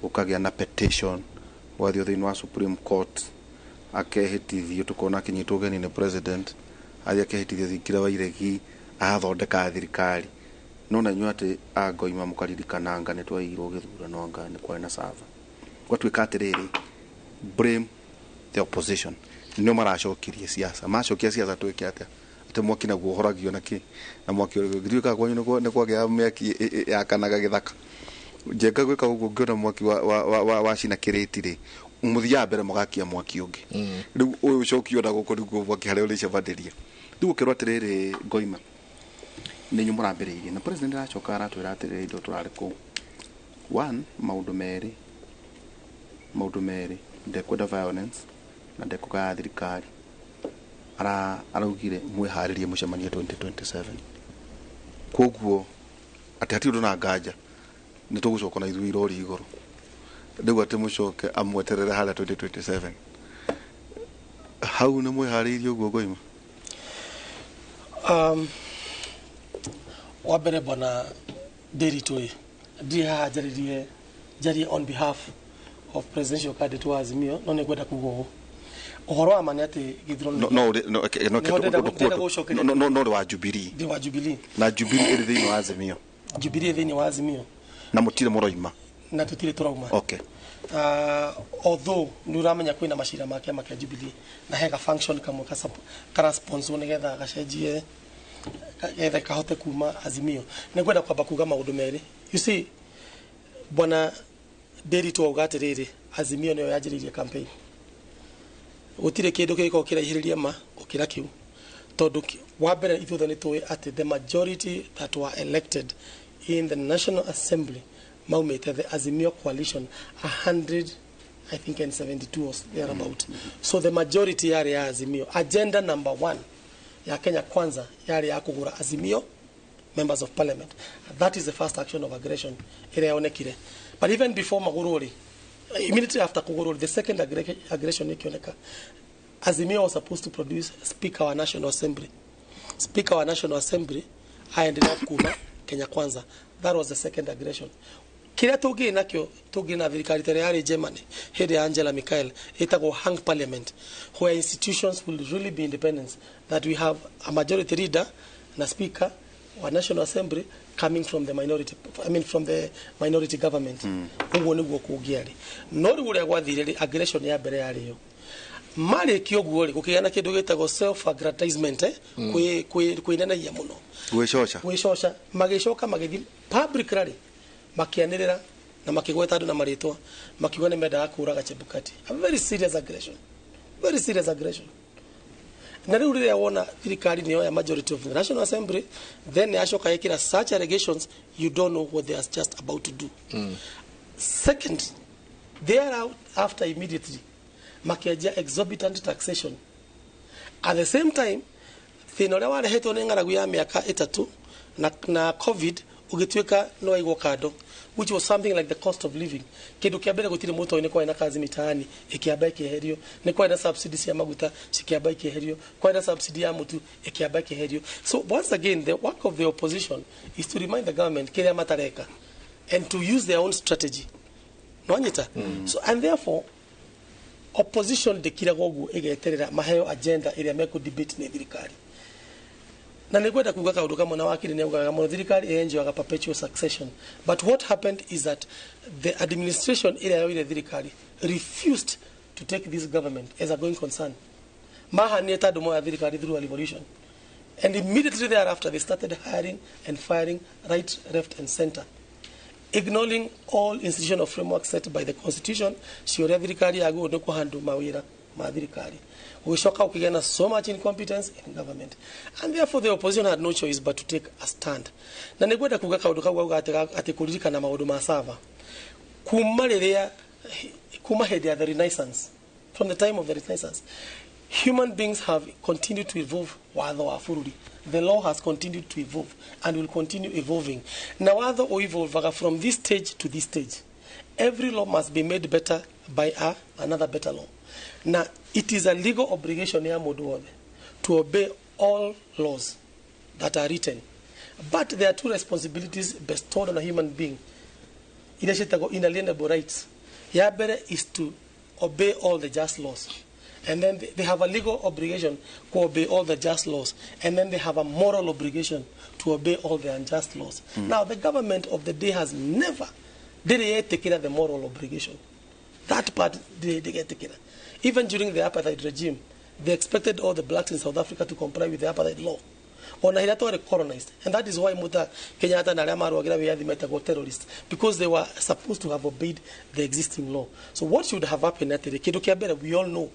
gũkagĩa na petition, gwathiĩ thĩinĩ wa Supreme Court, akehĩtithio, tukona akinyitwo ũgeni nĩ president, athiĩ akehĩtithio thingira wa iregi, agathondeka thirikari. No na inyuĩ atĩ angoima mũkaririkananga nĩ twairwo gĩthurano, anga nĩ kwarĩ na sava. Gwatuĩka atĩrĩrĩ, blame the opposition, nĩo maracokirie siasa. Macokia siasa twĩke atĩa? Atĩ mwaki naguo ũhoragio na kĩ? Na mwaki gĩtuĩkaga kwanyu nĩ kwagĩa mĩaki yakanaga gĩthaka. Njenga gwĩka ũguo, ngĩona mwaki wacina kĩrĩti rĩ, mũthiaga mbere mũgakia mwaki ũngĩ. Rĩu ũyũ ũcokio na gũkũ nĩguo mwaki harĩa ũrĩcabanĩria. Rĩu ũkĩrwo atĩrĩrĩ, Ngoima, nĩ inyuĩ mũrambĩrĩirie, na president aracoka aratwĩra atĩrĩrĩ, indo tũrarĩ kũu one maũndũ merĩ, ndekwenda violence na ndekũgaya thirikari. Araugire mwĩharĩrie mũcemanie 2027. Koguo atĩ hatirĩ ũndũ na nganja nĩ tũgũcoka na ithuĩ irori igũrũ rĩu atĩ mũcoke amweterere harĩa 2027 hau nĩ mwĩharĩirie ũguo ngoima. Wa mbere, bwana Ndiritu ĩ, ndirĩ haha njarĩrie njarie on behalf of presidential candidate wa Azimio, no nĩ ngwenda kuga ũũ, ũhoro wa ma nĩ atĩ gĩthurano No no no no. Nĩho ndĩrenda gũcokeria. No no no wa Jubilee. Ndĩ wa Jubilee. Na Jubilee ĩrĩ thĩinĩ wa Azimio. Jubilee thĩinĩ wa Azimio. Na mũtirĩ mũroima. Na tũtirĩ tũrauma. Although nĩ ũramenya kwĩna macira ma kĩama kĩa Jubilee na he ga function kamwe kara sponsor nĩgetha gacenjie getha kahote kuma Azimio. Nĩ ngwenda kwamba kuga maũndũ merĩ. You see, bwana Ndiritu auga atĩrĩrĩ, Azimio nĩyo yanjĩrĩirie campaign. Gũtirĩ kĩndũ kĩngĩkorwo kĩraihĩrĩria ma gũkĩra kĩu, tondũ wa mbere ithuothe nĩ tũĩ atĩ the majority that were elected in the National Assembly maumĩte the Azimio coalition, 100, I think, and 72 or thereabout. So the majority yarĩ ya Azimio. Agenda number one ya Kenya Kwanza yarĩ ya kũgũra Azimio members of parliament. That is the first action of aggression ĩrĩa yonekire. But even before magũrwo rĩ, immediately after kũgũrwo, the second aggression ĩkĩoneka. Azimio was supposed to produce speaker wa National Assembly. Speaker wa National Assembly aendelea kuma Kenya Kwanza. That was the second aggression. Kĩrĩa tũngĩrĩ nakĩo, tũngĩrĩ na thirikari ta ĩrĩa yarĩ Germany hĩndĩ ya Angela Merkel, ĩtagwo hung parliament, where institutions will really be independent, that we have a majority leader na speaker wa National Assembly coming from the minority, I mean, from the minority government. Ũguo nĩguo kũngĩarĩ, no rĩu ũrĩa gwathire rĩ, aggression ya mbere yarĩ yo. Marĩkia ũguo rĩ, gũkĩgĩa na kĩndũ gĩtagwo self aggrandizement, kwĩnenegia mũno. Gwĩcoca. Gwĩcoca. Magĩcoka magĩthiĩ public rally, makĩanĩrĩra na makĩgweta andũ na marĩtwa, makiuga nĩ mendaga kũraga Chebukati. A very serious aggression, very serious aggression. Na rĩu rĩrĩa wona thirikari nĩyo ya majority of the National Assembly, then yacoka ĩkĩra such allegations, you don't know what they are just about to do. Second, thereafter, immediately makĩanjia exorbitant taxation. At the same time, thĩna ũrĩa warehetwo nĩ ng'aragu ya mĩaka 3 na COVID ũgĩtuĩka nĩ waigwo kando, which was something like the cost of living. Kĩndũ kĩa mbere, gũtirĩ mũtoi, nĩ kwarĩ na kazi mitaani, ĩkĩamba ĩkĩeherio. Nĩ kwarĩ na subsidy cia maguta, cikĩamba ikĩeherio. Kwarĩ na subsidy ya mũtu, ĩkĩamba ĩkĩeherio. So once again, the work of the opposition is to remind the government kĩrĩa matareka and to use their own strategy. Nwanyita? So and therefore opposition ndĩkiraga ũguo, ĩgeterera maheo agenda ĩrĩa mekũ debate nĩ thirikari. Na nĩ ngwenda kuga kaũndũ kamwe, na wakiri nĩ augaga mũno thirikari ĩenjoyaga perpetual succession, but what happened is that the administration ĩrĩa yoire thirikari refused to take this government as a going concern. Mahanire ta andũ moya thirikari through a revolution, and immediately thereafter they started hiring and firing right, left and center, ignoring all institutional framework set by the constitution ciũrĩa thirikari yagĩrĩirwo nĩ kũhandũ mawĩra ma thirikari. Ũgĩcoka ũkĩgĩa na so much incompetence in government, and therefore the opposition had no choice but to take a stand. Na nĩ ngwenda kuga kaũndũ kau gauga atĩ kũririkana maũndũ ma sava kuma rĩrĩa, kuma hĩndĩ ya the Renaissance, from the time of the Renaissance, human beings have continued to evolve. Watho wa bũrũri, the law has continued to evolve and will continue evolving. Na watho ũevolvaga from this stage to this stage. Every law must be made better by another better law. Na it is a legal obligation ya mũndũ wothe to obey all laws that are written, but there are two responsibilities bestowed on a human being iria ciĩtagwo inalienable rights. Ya mbere is to obey all the just laws, and then they have a legal obligation to obey all the just laws, and then they have a moral obligation to obey all the unjust laws. Now the government of the day has never ndĩrĩ yetĩkĩra the moral obligation. That part ndĩgetĩkĩra. Even during the apartheid regime, they expected all the blacks in South Africa to comply with the apartheid law, ona ĩrĩa twarĩ colonized. And that is why Muta Kenyatta na arĩa marũagĩra wĩyathi metagwo terrorists, because they were supposed to have obeyed the existing law. So what should have happened atĩrĩ, kĩndũ kĩa mbere, we all know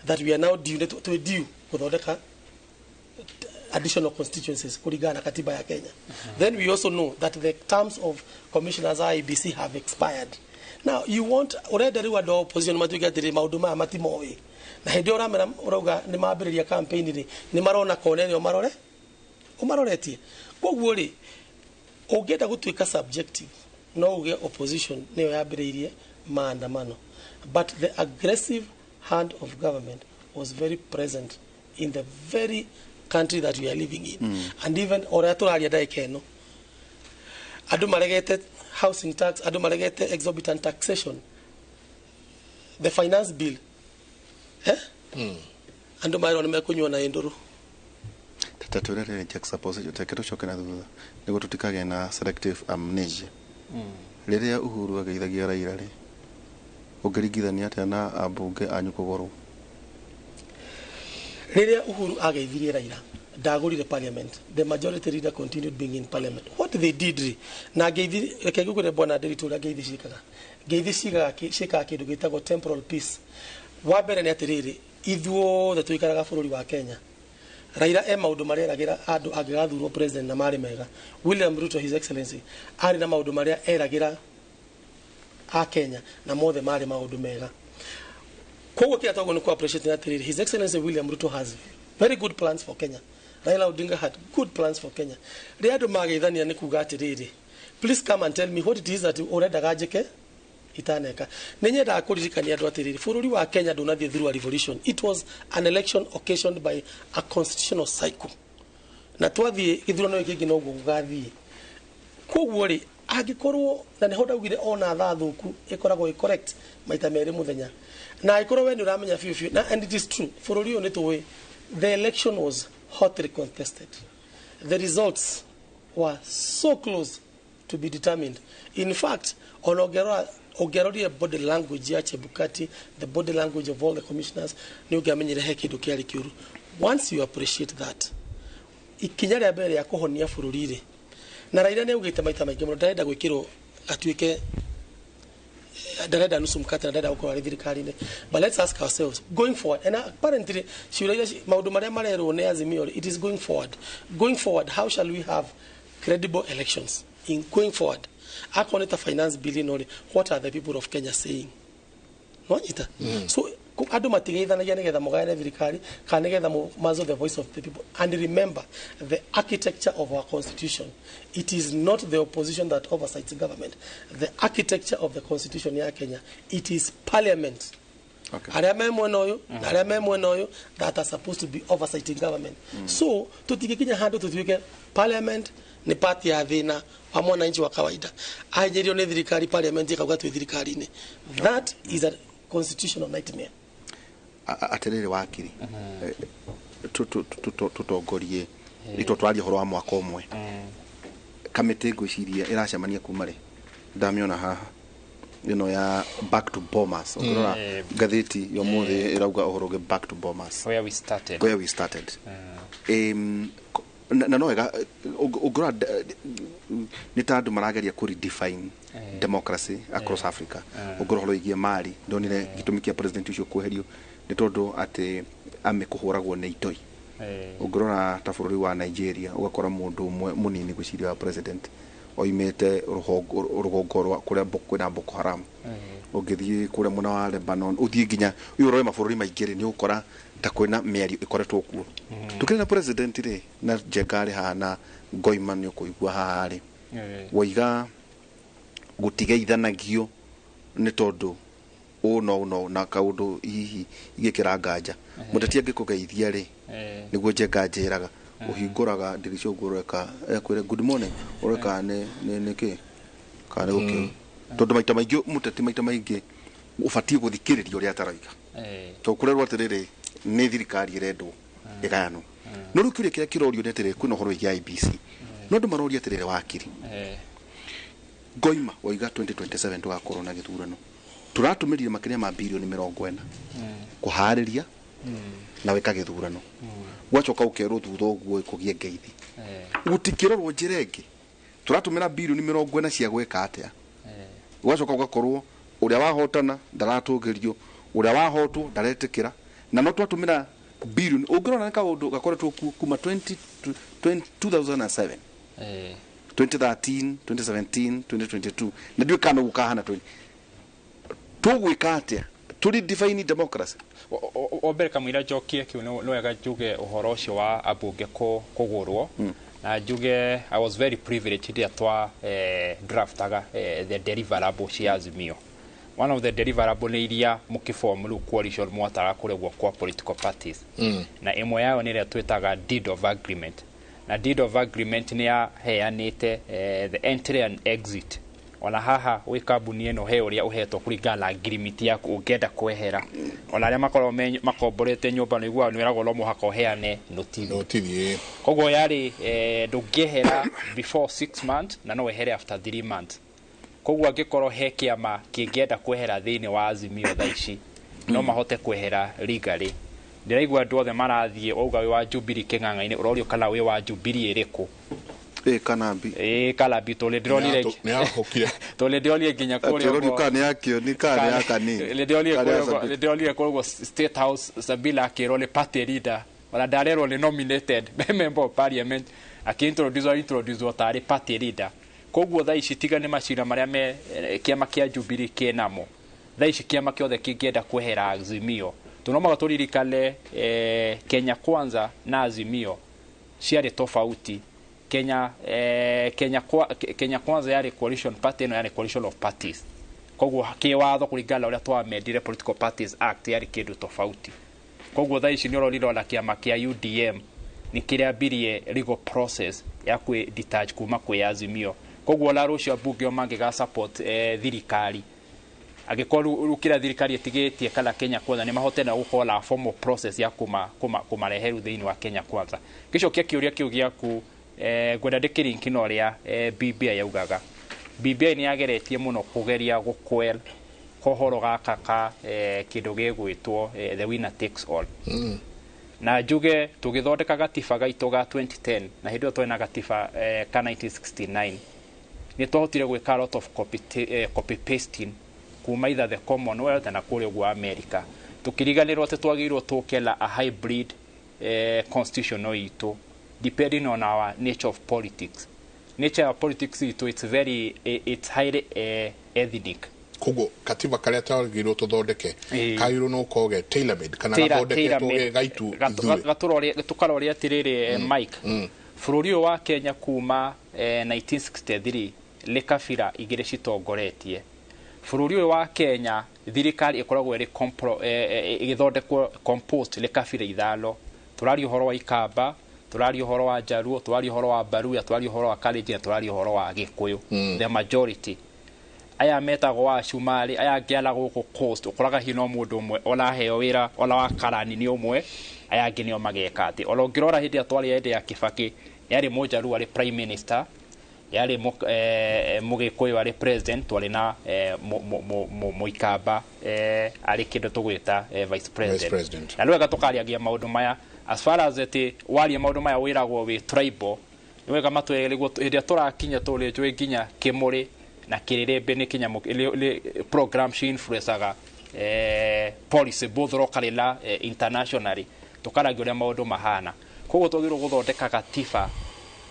that we are now due, twĩ due gũthondeka additional constituencies kulingana na katiba ya Kenya. Then we also know that the terms of commissioners IEBC have expired. Now you want, urenda rĩu andũ a opposition matuĩke atĩrĩ maũndũ maya matimoĩ, na hĩndĩ ĩyo ũramera ũrauga nĩ mambĩrĩria campaign rĩ, nĩ marona kona ĩrĩa ũmarore ũmaroretie. Koguo rĩ, Ũngĩenda gũtuĩka subjective, no uge opposition nĩyo yambĩrĩirie maandamano, but the aggressive hand of government was very present in the very country that we are living in. And even ũrĩa tũraria ndagĩka ĩno, andũ maregete housing tax, andũ maregete exorbitant taxation, the finance bill, eh? Andũ marerwo nĩ mekũnyua na ndũrũ. Ta twĩre rĩrĩ, juxtaposition, reke tũcoke na thutha nĩguo tũtikagĩe na selective amnesia. Rĩrĩa Uhuru ageithagia Raila rĩ, ũngĩringithania atĩa na ambunge anyu kũgũrwo? Rĩrĩa Uhuru ageithirie Raila, ndagũrire parliament. The majority leader continued being in parliament. What they did rĩ, na ngeithi, reke ngũkwĩre, bwana Ndiritu, ũrĩa ngeithi ciĩkaga. Ngeithi ciĩkaga kĩndũ gĩtagwo temporal peace. Wa mbere nĩ atĩrĩrĩ, ithuothe tũikaraga bũrũri wa Kenya. Raila e maũndũ marĩa eragĩra andũ angĩgathurwo president na marĩ mega. William Ruto, His Excellency, arĩ na maũndũ marĩa eragĩra a Kenya na mothe marĩ maũndũ mega. Koguo kĩrĩa twagwo nĩ ku appreciate nĩ atĩrĩrĩ, His Excellency William Ruto has very good plans for Kenya. Raila Odinga had good plans for Kenya. Rĩrĩa andũ mageithania nĩ kuga atĩrĩrĩ, "Please come and tell me what it is that ũrendaga njĩke itaneka." Nĩ nyendaga kũririkania andũ atĩrĩrĩ, bũrũri wa Kenya ndũnathiĩ through a revolution. It was an election occasioned by a constitutional cycle, na twathiĩ gĩthurano gĩkĩ kĩngĩ noguo gũgathiĩ. Koguo rĩ, angĩkorwo na nĩho ndaugire ona thaa thũku ĩkoragwo ĩ correct maita merĩ mũthenya, na angĩkorwo we nĩ ũramenya biũ biũ na, and it is true, bũrũri ũyũ nĩ tũĩ the election was hotly contested. The results were so close to be determined. In fact, ona ũngĩrora, ũngĩarorire body language ya Chebukati, the body language of all the commissioners, nĩ ũngĩamenyire he kĩndũ kĩarĩ kĩũru. Once you appreciate that, ikinya rĩa mbere rĩa kũhonia bũrũri rĩ, na Raila nĩ augĩte maita maingĩ mũno ndarenda gwĩkĩrwo atuĩke, ndarenda nusu mkate na ndarenda gũkorwo arĩ thirikari-inĩ. But let's ask ourselves, going forward, and apparently ciũria iria maũndũ marĩa marerwo nĩ Azimio rĩ, it is going forward. Going forward, how shall we have credible elections in going forward? Akorwo nĩ ta finance bill ĩno rĩ, what are the people of Kenya saying? Nwanyita? So andũ matigeithanagia nĩgetha mũgayane thirikari kana nĩgetha muzzle the voice of the people. And remember the architecture of our constitution. It is not the opposition that oversights government. The architecture of the constitution ya Kenya, it is parliament, arĩa me mwena ũyũ na arĩa me mwena ũyũ, that are supposed to be oversighting government. So tũtingĩkinya handũ tũtuĩke parliament nĩ party ya thĩna wa mwananchi wa kawaida, ahinyĩrio nĩ thirikari, parliament ĩkauga twĩ thirikari-inĩ. That is a constitutional nightmare. Atĩrĩrĩ wakiri, tũtongorie itwo twarie ũhoro wa mwaka ũmwe. Kamĩtĩ ngwĩciria ĩracemania kuma rĩ, ndamĩona haha ĩno ya back to Bomas. Ũngĩrora ngathĩti ya ũmũthĩ ĩrauga ũhoro ũngĩ, back to Bomas. Where we started. Where we started. Na no wega ũngĩrora nĩ ta andũ marageria kũ redefine democracy across Africa. Ũngĩrora ũhoro wĩgiĩ Mali, ndonire gĩtũmi kĩa president ũcio kweherio nĩ tondũ atĩ amĩ kũhũragwo nĩ itoi. Ũngĩrora ta bũrũri wa Nigeria, ũgakora mũndũ ũmwe mũnini gwĩciria wa president oimĩte rũgongo rwa kũrĩa kwĩna Boko Haram. Ũngĩthiĩ kũrĩa mwena wa Lebanon, ũthiĩ nginya ũyũ ũrore mabũrũri maingĩ rĩ, nĩ ũgũkora ta kwĩna mĩario ĩkoretwo kuo. Tũkĩrĩ na president rĩ, na Njenga rĩ haha na Ngoima nĩ ũkũigua haha rĩ, waiga gũtigeithanagio nĩ tondũ ũũ no no na kaũndũ hihi igĩkĩra nganja mũteti angĩkũgeithia rĩ, nĩguo Njenga njĩraga ũhingũraga ndirica ũguo ũreka ekwĩre good morning, ũreka nĩ kĩ kana nĩ gũkĩ, tondũ maita maingĩ mũteti maita maingĩ ũbatiĩ gũthikĩrĩria ũrĩa atarauga, tondũ kũrerwo atĩrĩrĩ, nĩ thirikari ĩrendwo ĩgayanwo. No rĩu kĩũria kĩrĩa kĩrorio nĩ atĩrĩrĩ, kwĩna ũhoro wĩgiĩ IEBC, no andũ maroria atĩrĩrĩ, wakiri Ngoima waiga 2027 tũgakorwo na gĩthurano, tũratũmĩrire makĩria ma birioni 40 kũharĩria na wĩka gĩthurano, gwacoka ũkerwo thutha ũguo kũgĩe ngeithi, gũtikĩrorwo njĩra ĩngĩ. Tũratũmĩra birioni 40 cia gwĩka atĩa? Ũgacoka ũgakorwo ũrĩa wahotana ndaratũgĩrio, ũrĩa wahotwo ndaretĩkĩra, na no twatũmĩra birioni. Ũngĩrora nĩ kaũndũ gakoretwo kuo kuma 20 2007, 2013, 2017, 2022, na ndiũĩ kana ũguo kahana 20. Tũgwĩka atĩa tũri define democracy? O mbere kamũira njokie kĩu, nĩ wega njuge ũhoro ũcio wa ambunge kũgũrwo. Na njuge I was very privileged hĩndĩ ĩrĩa twa draftaga the deliverable cia Azimio. One of the deliverable nĩ iria mũkĩform rĩu coalition mwatara kũrĩa kwa political parties, na ĩmwe yayo nĩ ĩrĩa twĩtaga deed of agreement. Na deed of agreement nĩ yaheanĩte the entry and exit. Ona haha wĩ kambuni ĩno, he ũrĩa ũhetwo kũringana na ngirimiti yaku ũngĩenda kwehera. Ona arĩa makoragwo makomborete nyũmba, nĩ iguaga nĩ wĩragwo no mũhaka ũheane notice. Notithi. Koguo yarĩ ndũngĩehera before 6 months na no wehere after 3 months. Koguo angĩkorwo he kĩama kĩngĩenda kwehera thĩinĩ wa Azimio thaa ici, no mahote kwehera legally. Ndĩraigua andũ othe marathiĩ wauga wĩ wa Jubilee kĩng'ang'a-inĩ, ũrorio kana wĩ wa Jubilee ĩrĩkũ. Ĩ kana B? Ĩ kana B, tondũ ndĩronire Nĩ yahũkire. Tondũ ndĩronire nginya kũrĩa Atĩ ũrorio kana nĩ ya Kĩoni, kana nĩ ya kanini. Ndĩronire Kana ya kũrĩa Sabina. Ndĩronire kũrĩa ũguo State House, Sabila akĩrwo nĩ party leader, ona ndarerwo nĩ nominated member of parliament, akĩintroduce introduce tarĩ party leader. Koguo thaa ici, tiga nĩ macira marĩa me kĩama kĩa Jubilee kĩnamo, thaa ici kĩama kĩothe kĩngĩenda kwehera Azimio, tũnomaga tũririkane Kenya Kwanza na Azimio ciarĩ tofauti. Kenya Kwanza yarĩ coalition party, ĩno yarĩ coalition of parties. Koguo kĩwatho, kũringana na ũrĩa twamendire Political Parties Act, yarĩ kĩndũ tofauti. Koguo thaa ici nĩ ũrorire ona kĩama kĩa UDM nĩ kĩrĩambirie legal process ya kwĩ detach kuma kwĩ Azimio. Koguo ona rũciũ ambunge o mangĩga support thirikari, angĩkorwo rĩu kĩrĩa thirikari ĩtigĩtie kana Kenya Kwanza, nĩ mahote na gũkorwo na formal process ya kũmarehe rĩu thĩinĩ wa Kenya Kwanza. Ngĩcokia kĩũria kĩu gĩaku, ngwenda ndĩkĩrinki na ũrĩa BBI yaugaga. BBI nĩ yageretie mũno kũgeria gũquell kohoro gaka ka kĩndũ gĩgwĩtwo the winner takes all. Na njuge tũgĩthondeka gatiba gaitũ ga 2010, na hĩndĩ ĩyo twarĩ na gatiba ka 1969, nĩ twahotire gwĩka a lot of copy pasting kuma either the Commonwealth na kũrĩa ũguo America, tũkĩriganĩrwo atĩ twagĩrĩirwo tũke na a hybrid constitution itũ depending on our nature of politics. Nature of politics itũ, it's highly ethnic. Koguo katiba karia twagĩrĩirwo tũthondeke kagĩrĩirwo no gũkorwo ge tailor made kana gathondeketwo ge gaitu ithuĩ. Tũkaroria atĩrĩrĩ, Mike, bũrũri ũyũ wa Kenya kuma 1963 nĩ kabira igĩrĩ citongoretie bũrũri ũyũ wa Kenya. Thirikari ĩkoragwo ĩrĩ ĩgĩthondekwo composed nĩ kabira ithano. Tũraria ũhoro wa Ikamba, tũraria ũhoro wa Njaruo, tũraria ũhoro wa Baruya, tũraria ũhoro wa Kalenjin na tũraria ũhoro wa Gĩkũyũ, the majority. Aya metagwo Acumari, aya angĩ ala gũkũ coast, ũkoraga hihi no mũndũ ũmwe oraheo wĩra, ona wa karani nĩ ũmwe, aya angĩ nĩo mageka atĩ. Ona ũngĩrora hĩndĩ ĩrĩa twarĩ hĩndĩ ya Kibaki, yarĩ Mũjaruo arĩ prime minister, yarĩ Mũgĩkũyũ arĩ president, twarĩ na Mũikamba arĩ kĩndũ tũgwĩta vice president. President. Na nĩ wega tũkariagia maũndũ maya. As far as atĩ waria maũndũ maya wĩragwo wĩ tribal, nĩ wega matwĩre nĩguo hĩndĩ ĩrĩa tũrakinya tũrĩ njũĩ nginya kĩmũrĩ na kĩrĩrĩmbĩ nĩ kĩnyamũ program ci influencaga policy both locally na internationally, tũkaragia ũrĩa maũndũ mahana. Koguo twagĩrĩirwo gũthondeka gatiba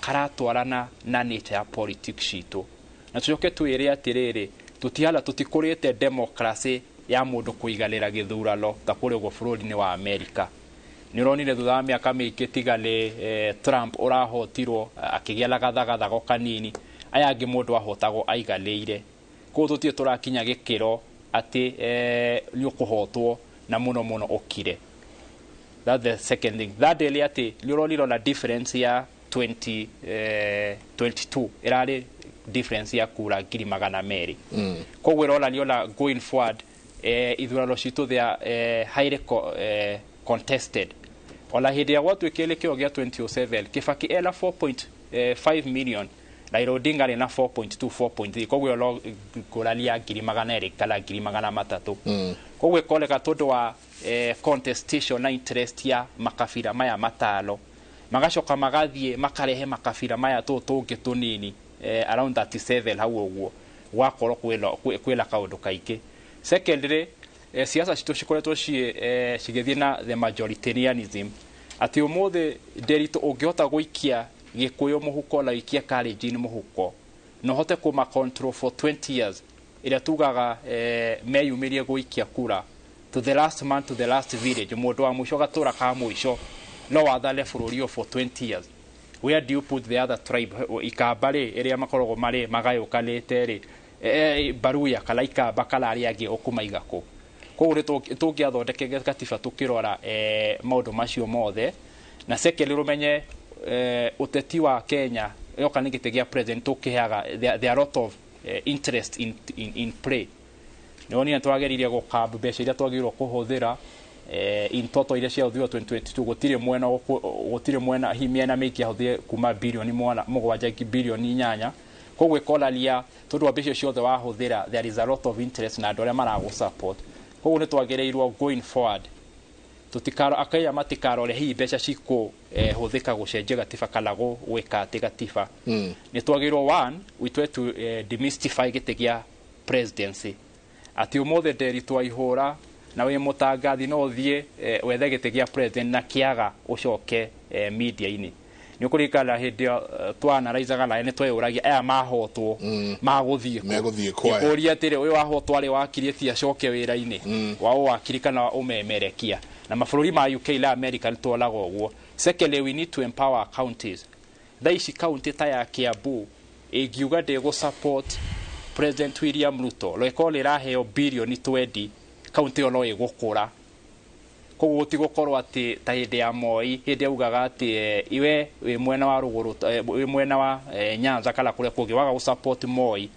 karatwarana na nature ya politics citũ, na tũcoke twĩre atĩrĩrĩ, tũtihana tũtikũrĩte democracy ya mũndũ kũiganĩra gĩthurano ta kũrĩa ũguo bũrũri-inĩ wa America. Nĩ ũronire thutha wa mĩaka mĩingĩ, tiga nĩ Trump ũrahotirwo akĩgĩa na gathagathago kanini, aya angĩ mũndũ ahotagwo aiganĩire. Koguo tũtirĩ tũrakinya gĩkĩro atĩ nĩ ũkũhotwo na mũno mũno ũkire. That's the second thing. Third nĩ atĩ nĩ ũronire ona difference ya 20, 22 ĩrarĩ difference ya kura 200,000. Koguo ĩronania ona going forward ithurano citũ they are highly contested. Ona hĩndĩ ĩrĩa gwatuĩkire kĩo gĩa 2007, Kibaki ena 4.5 million, Raila Odinga arĩ na 4.2, 4.3. Koguo ĩyo no ngũrani ya 200,000 kana 300,000. Koguo ĩkoneka tondũ wa contestation na interest ya makabira maya matano, magacoka magathiĩ makarehe makabira maya tũũ tũngĩ tũnini around 37 hau ũguo, gwakorwo kwĩna kaũndũ kaingĩ. Secondly, siasa citũ cikoretwo cigĩthiĩ na the majoritarianism, atĩ ũmũthĩ Nderitu ũngĩhota gũikia Gĩkũyũ mũhuko na ũikie Kalenjin mũhuko na ũhote kũma control for 20 years, ĩrĩa tugaga meyumĩrie gũikia kura to the last man, to the last village, mũndũ wa mũico gatũra ka mũico, no wathane bũrũri ũyũ for 20 years. Where do you put the other tribe? Ikamba rĩ, ĩrĩa makoragwo marĩ magayũkanĩte rĩ, Baruya kana Ikamba kana arĩa angĩ ũkũmaiga kũ? Koguo nĩ tũngĩathondekire gatiba tũkĩrora maũndũ macio mothe. Na secondly, rũmenye ũteti wa Kenya yoka nĩ gĩtĩ gĩa president tũkĩheaga, there are lot of interest in play. Nĩwonire twageririe gũkamb mbeca iria twagĩrĩirwo kũhũthĩra in total iria ciahũthĩrwo 2022, gũtirĩ mwena, gũtirĩ mwena hi mĩena mĩingĩ yahũthĩre kuma bilioni 7 nginya bilioni 8. Koguo ĩkonania tondũ wa mbeca ciothe wahũthĩra, there is a lot of interest na andũ arĩa maragũ support. Koguo nĩ twagĩrĩirwo going forward tutikaro akenya matikarore hihi mbeca cikũ hũthĩka gũcenjia gatiba kana gwĩka atĩ gatiba. Nĩ twagĩrĩirwo, one, we try to demystify gĩtĩ gĩa presidency, atĩ ũmũthĩ nderi twaihũra na wĩ mũtangathi no ũthiĩ wethe gĩtĩ gĩa president na kĩaga ũcoke media-inĩ. Nĩ ũkũririkana hĩndĩ ĩyo twanaraizaga naye nĩ tweyũragia aya mahotwo magũthiĩ kũ? Megũthiĩ kũ aya? Ũkũria atĩrĩ, ũyũ wahotwo arĩ wakiri ati acoke wĩra-inĩ wa ũwakiri kana ũmemerekia? Na mabũrũri ma UK na America nĩ tuonaga ũguo. Secondly, we need to empower counties. Thaa ici county ta ya Kiambu ĩngiuga ndĩgũ support President William Ruto, rĩkorwo rĩraheo bilioni 20, kaunti ĩyo no ĩgũkũra. Koguo gũtigũkorwo atĩ ta hĩndĩ ya Moi, hĩndĩ augaga atĩ iwe wĩ mwena wa rũgũrũ, wĩ mwena wa Nyanza kana kũrĩa kũngĩ, waga gũ support Moi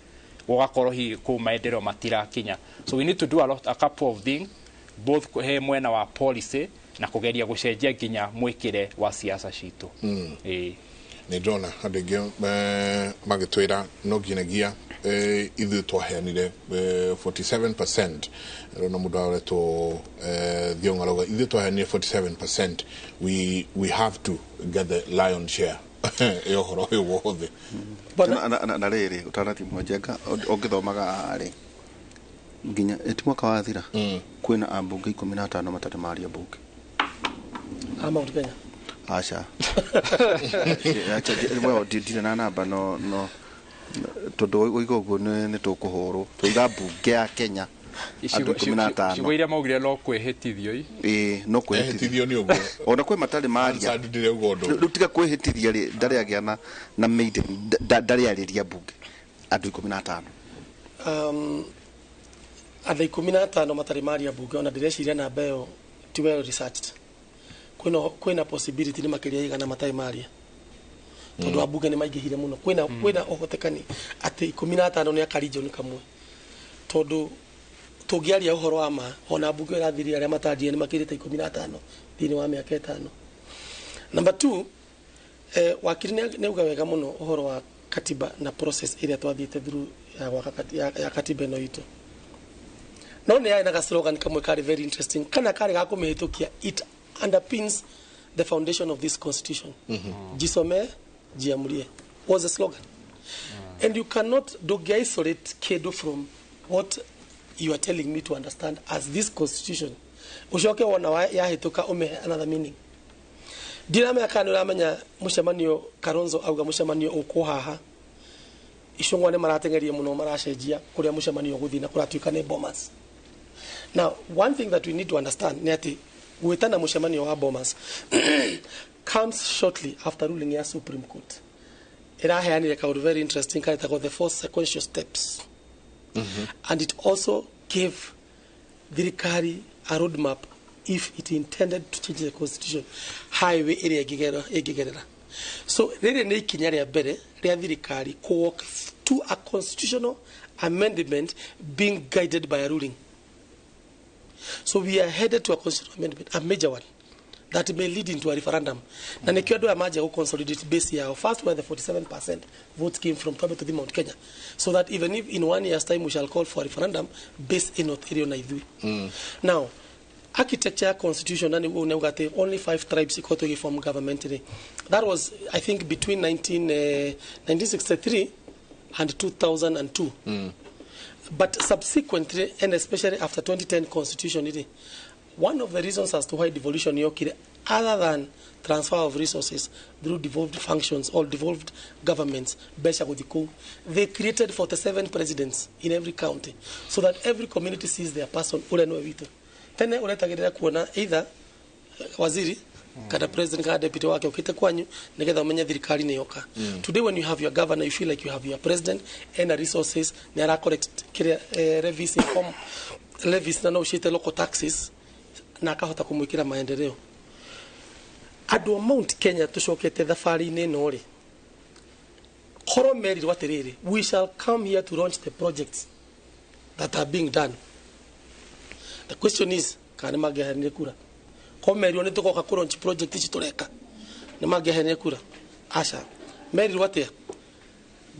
gũgakorwo hihi kũu maendeleo matirakinya. So we need to do a lot, a couple of things, both he mwena wa policy na kũgeria gũcenjia nginya mwĩkĩre wa siasa citũ. Ĩĩ. Nä ndona andå aingä magä twä ra no nginyagia ithuä twaheanire 47%. Rona må ndå aretwo Thiong'o arauga ithuä twaheanire 47%, we have to get the lion share ya å horo å yå wothe. Na rĩrĩ ũtanathiĩ Mwanjenga, ũngĩthomaga rĩ nginya ĩti mwaka wathira, kwĩna ambunge 15 matarĩ maria mbunge. A Mount Kenya? Aca. Aca, well, ndirĩ na namba, no tondũ ũiga ũguo nĩ tũkũhũrwo. Tũiga mbunge ya Kenya andũ 15. Ciugo iria maugire no kwĩhĩtithio i. Ĩĩ, no kwĩhĩtithio. Ehĩtithio nĩ ũguo. Ona kwĩ matarĩ maria. Hansard ndĩrauga ũndũ. Rĩu tiga kwĩhĩtithia rĩ, ndarĩ agĩa na maiden, ndarĩ arĩria mbunge, andũ 15. Andũ 15 matarĩ maria mbunge, ona ndĩreciria namba ĩyo ti well researched. Kwĩna possibility nĩ makĩria 100 matarĩ maria, tondũ ambunge nĩ maingĩhire mũno. Kwĩna ũhotekani atĩ 15 nĩ aka region kamwe, tondũ tũngĩaria ũhoro wa ma, ona mbunge ĩrathirire arĩa matanjire nĩ makĩrĩte 15 thĩinĩ wa mĩaka 5. Number two, wakiri nĩ auga wega mũno ũhoro wa katiba na process ĩrĩa twathiĩte through ya gwaka ya katiba ĩno itũ. No nĩ yarĩ na ga slogan kamwe karĩ very interesting, kana karĩ ga kũmĩhĩtũkia. It underpins the foundation of this constitution. "Jisome jiamulie" was the slogan. And you cannot ndũngĩ isolate kĩndũ from what you are telling me to understand as this constitution, ucoke wona yahĩtũka ũmĩhe another meaning. Ndiramenya kana nĩ ũramenya mũcemanio Kalonzo auga mũcemanio ũkwo haha. Icũng'wa nĩ marateng'erie mũno, maracenjia kũrĩa mũcemanio ũgũthiĩ na kũratuĩka nĩ Bomas. Now, one thing that we need to understand nĩ atĩ gwĩtana mũcemanio wa Bomas comes shortly after ruling ya Supreme Court ĩraheanire kaũndũ very interesting karetagwo the four sequential steps, and it also gave thirikari a roadmap if it intended to change the constitution, highway ĩrĩa ĩngĩgerera. So rĩrĩ nĩ ikinya rĩa mbere rĩa thirikari kũ walk to a constitutional amendment being guided by a ruling. So we are headed to a constitutional amendment, a major one that may lead into a referendum. Na nĩkĩo andũ aya manjia gũ consolidate base yao first, where the 47% votes came from, twambe tũthiĩ Mount Kenya, so that even if in one year's time we shall call for a referendum, base ĩno ĩrĩ ona ithuĩ. Now, architecture ya constitution, na nĩguo neuga atĩ only five tribes ikoretwo igĩform government rĩ, that was, I think, between 1963 and 2002. But subsequently, and especially after 2010 constitution rĩ, one of the reasons as to why devolution yokire, other than transfer of resources through devolved functions or devolved governments, mbeca gũthiĩ kũu, they created 47 presidents in every county so that every community sees their person, ũrĩa nĩwe witũ. Tene ũretagĩrĩra kuona either waziri Kana president kana deputy wake ukite kwanyu nigetha umenye thirikari nĩ yoka. Today when you have your governor, you feel like you have your president ena resources, nĩ ara collect kĩrĩa levies in form levies na no uciĩte local taxes na akahota kũmwĩkĩra maendeleo. Andũ a Mount Kenya tũcokete thabarĩ-inĩ ĩno rĩ, korwo merirwo atĩrĩrĩ, we shall come here to launch the projects that are being done. The question is, kana nĩ mangĩaheanire kura? Korwo merirwo nĩ tũgoka kũ launch project ici tũreka, nĩ mangĩaheanire kura? Aca. Merirwo atĩa?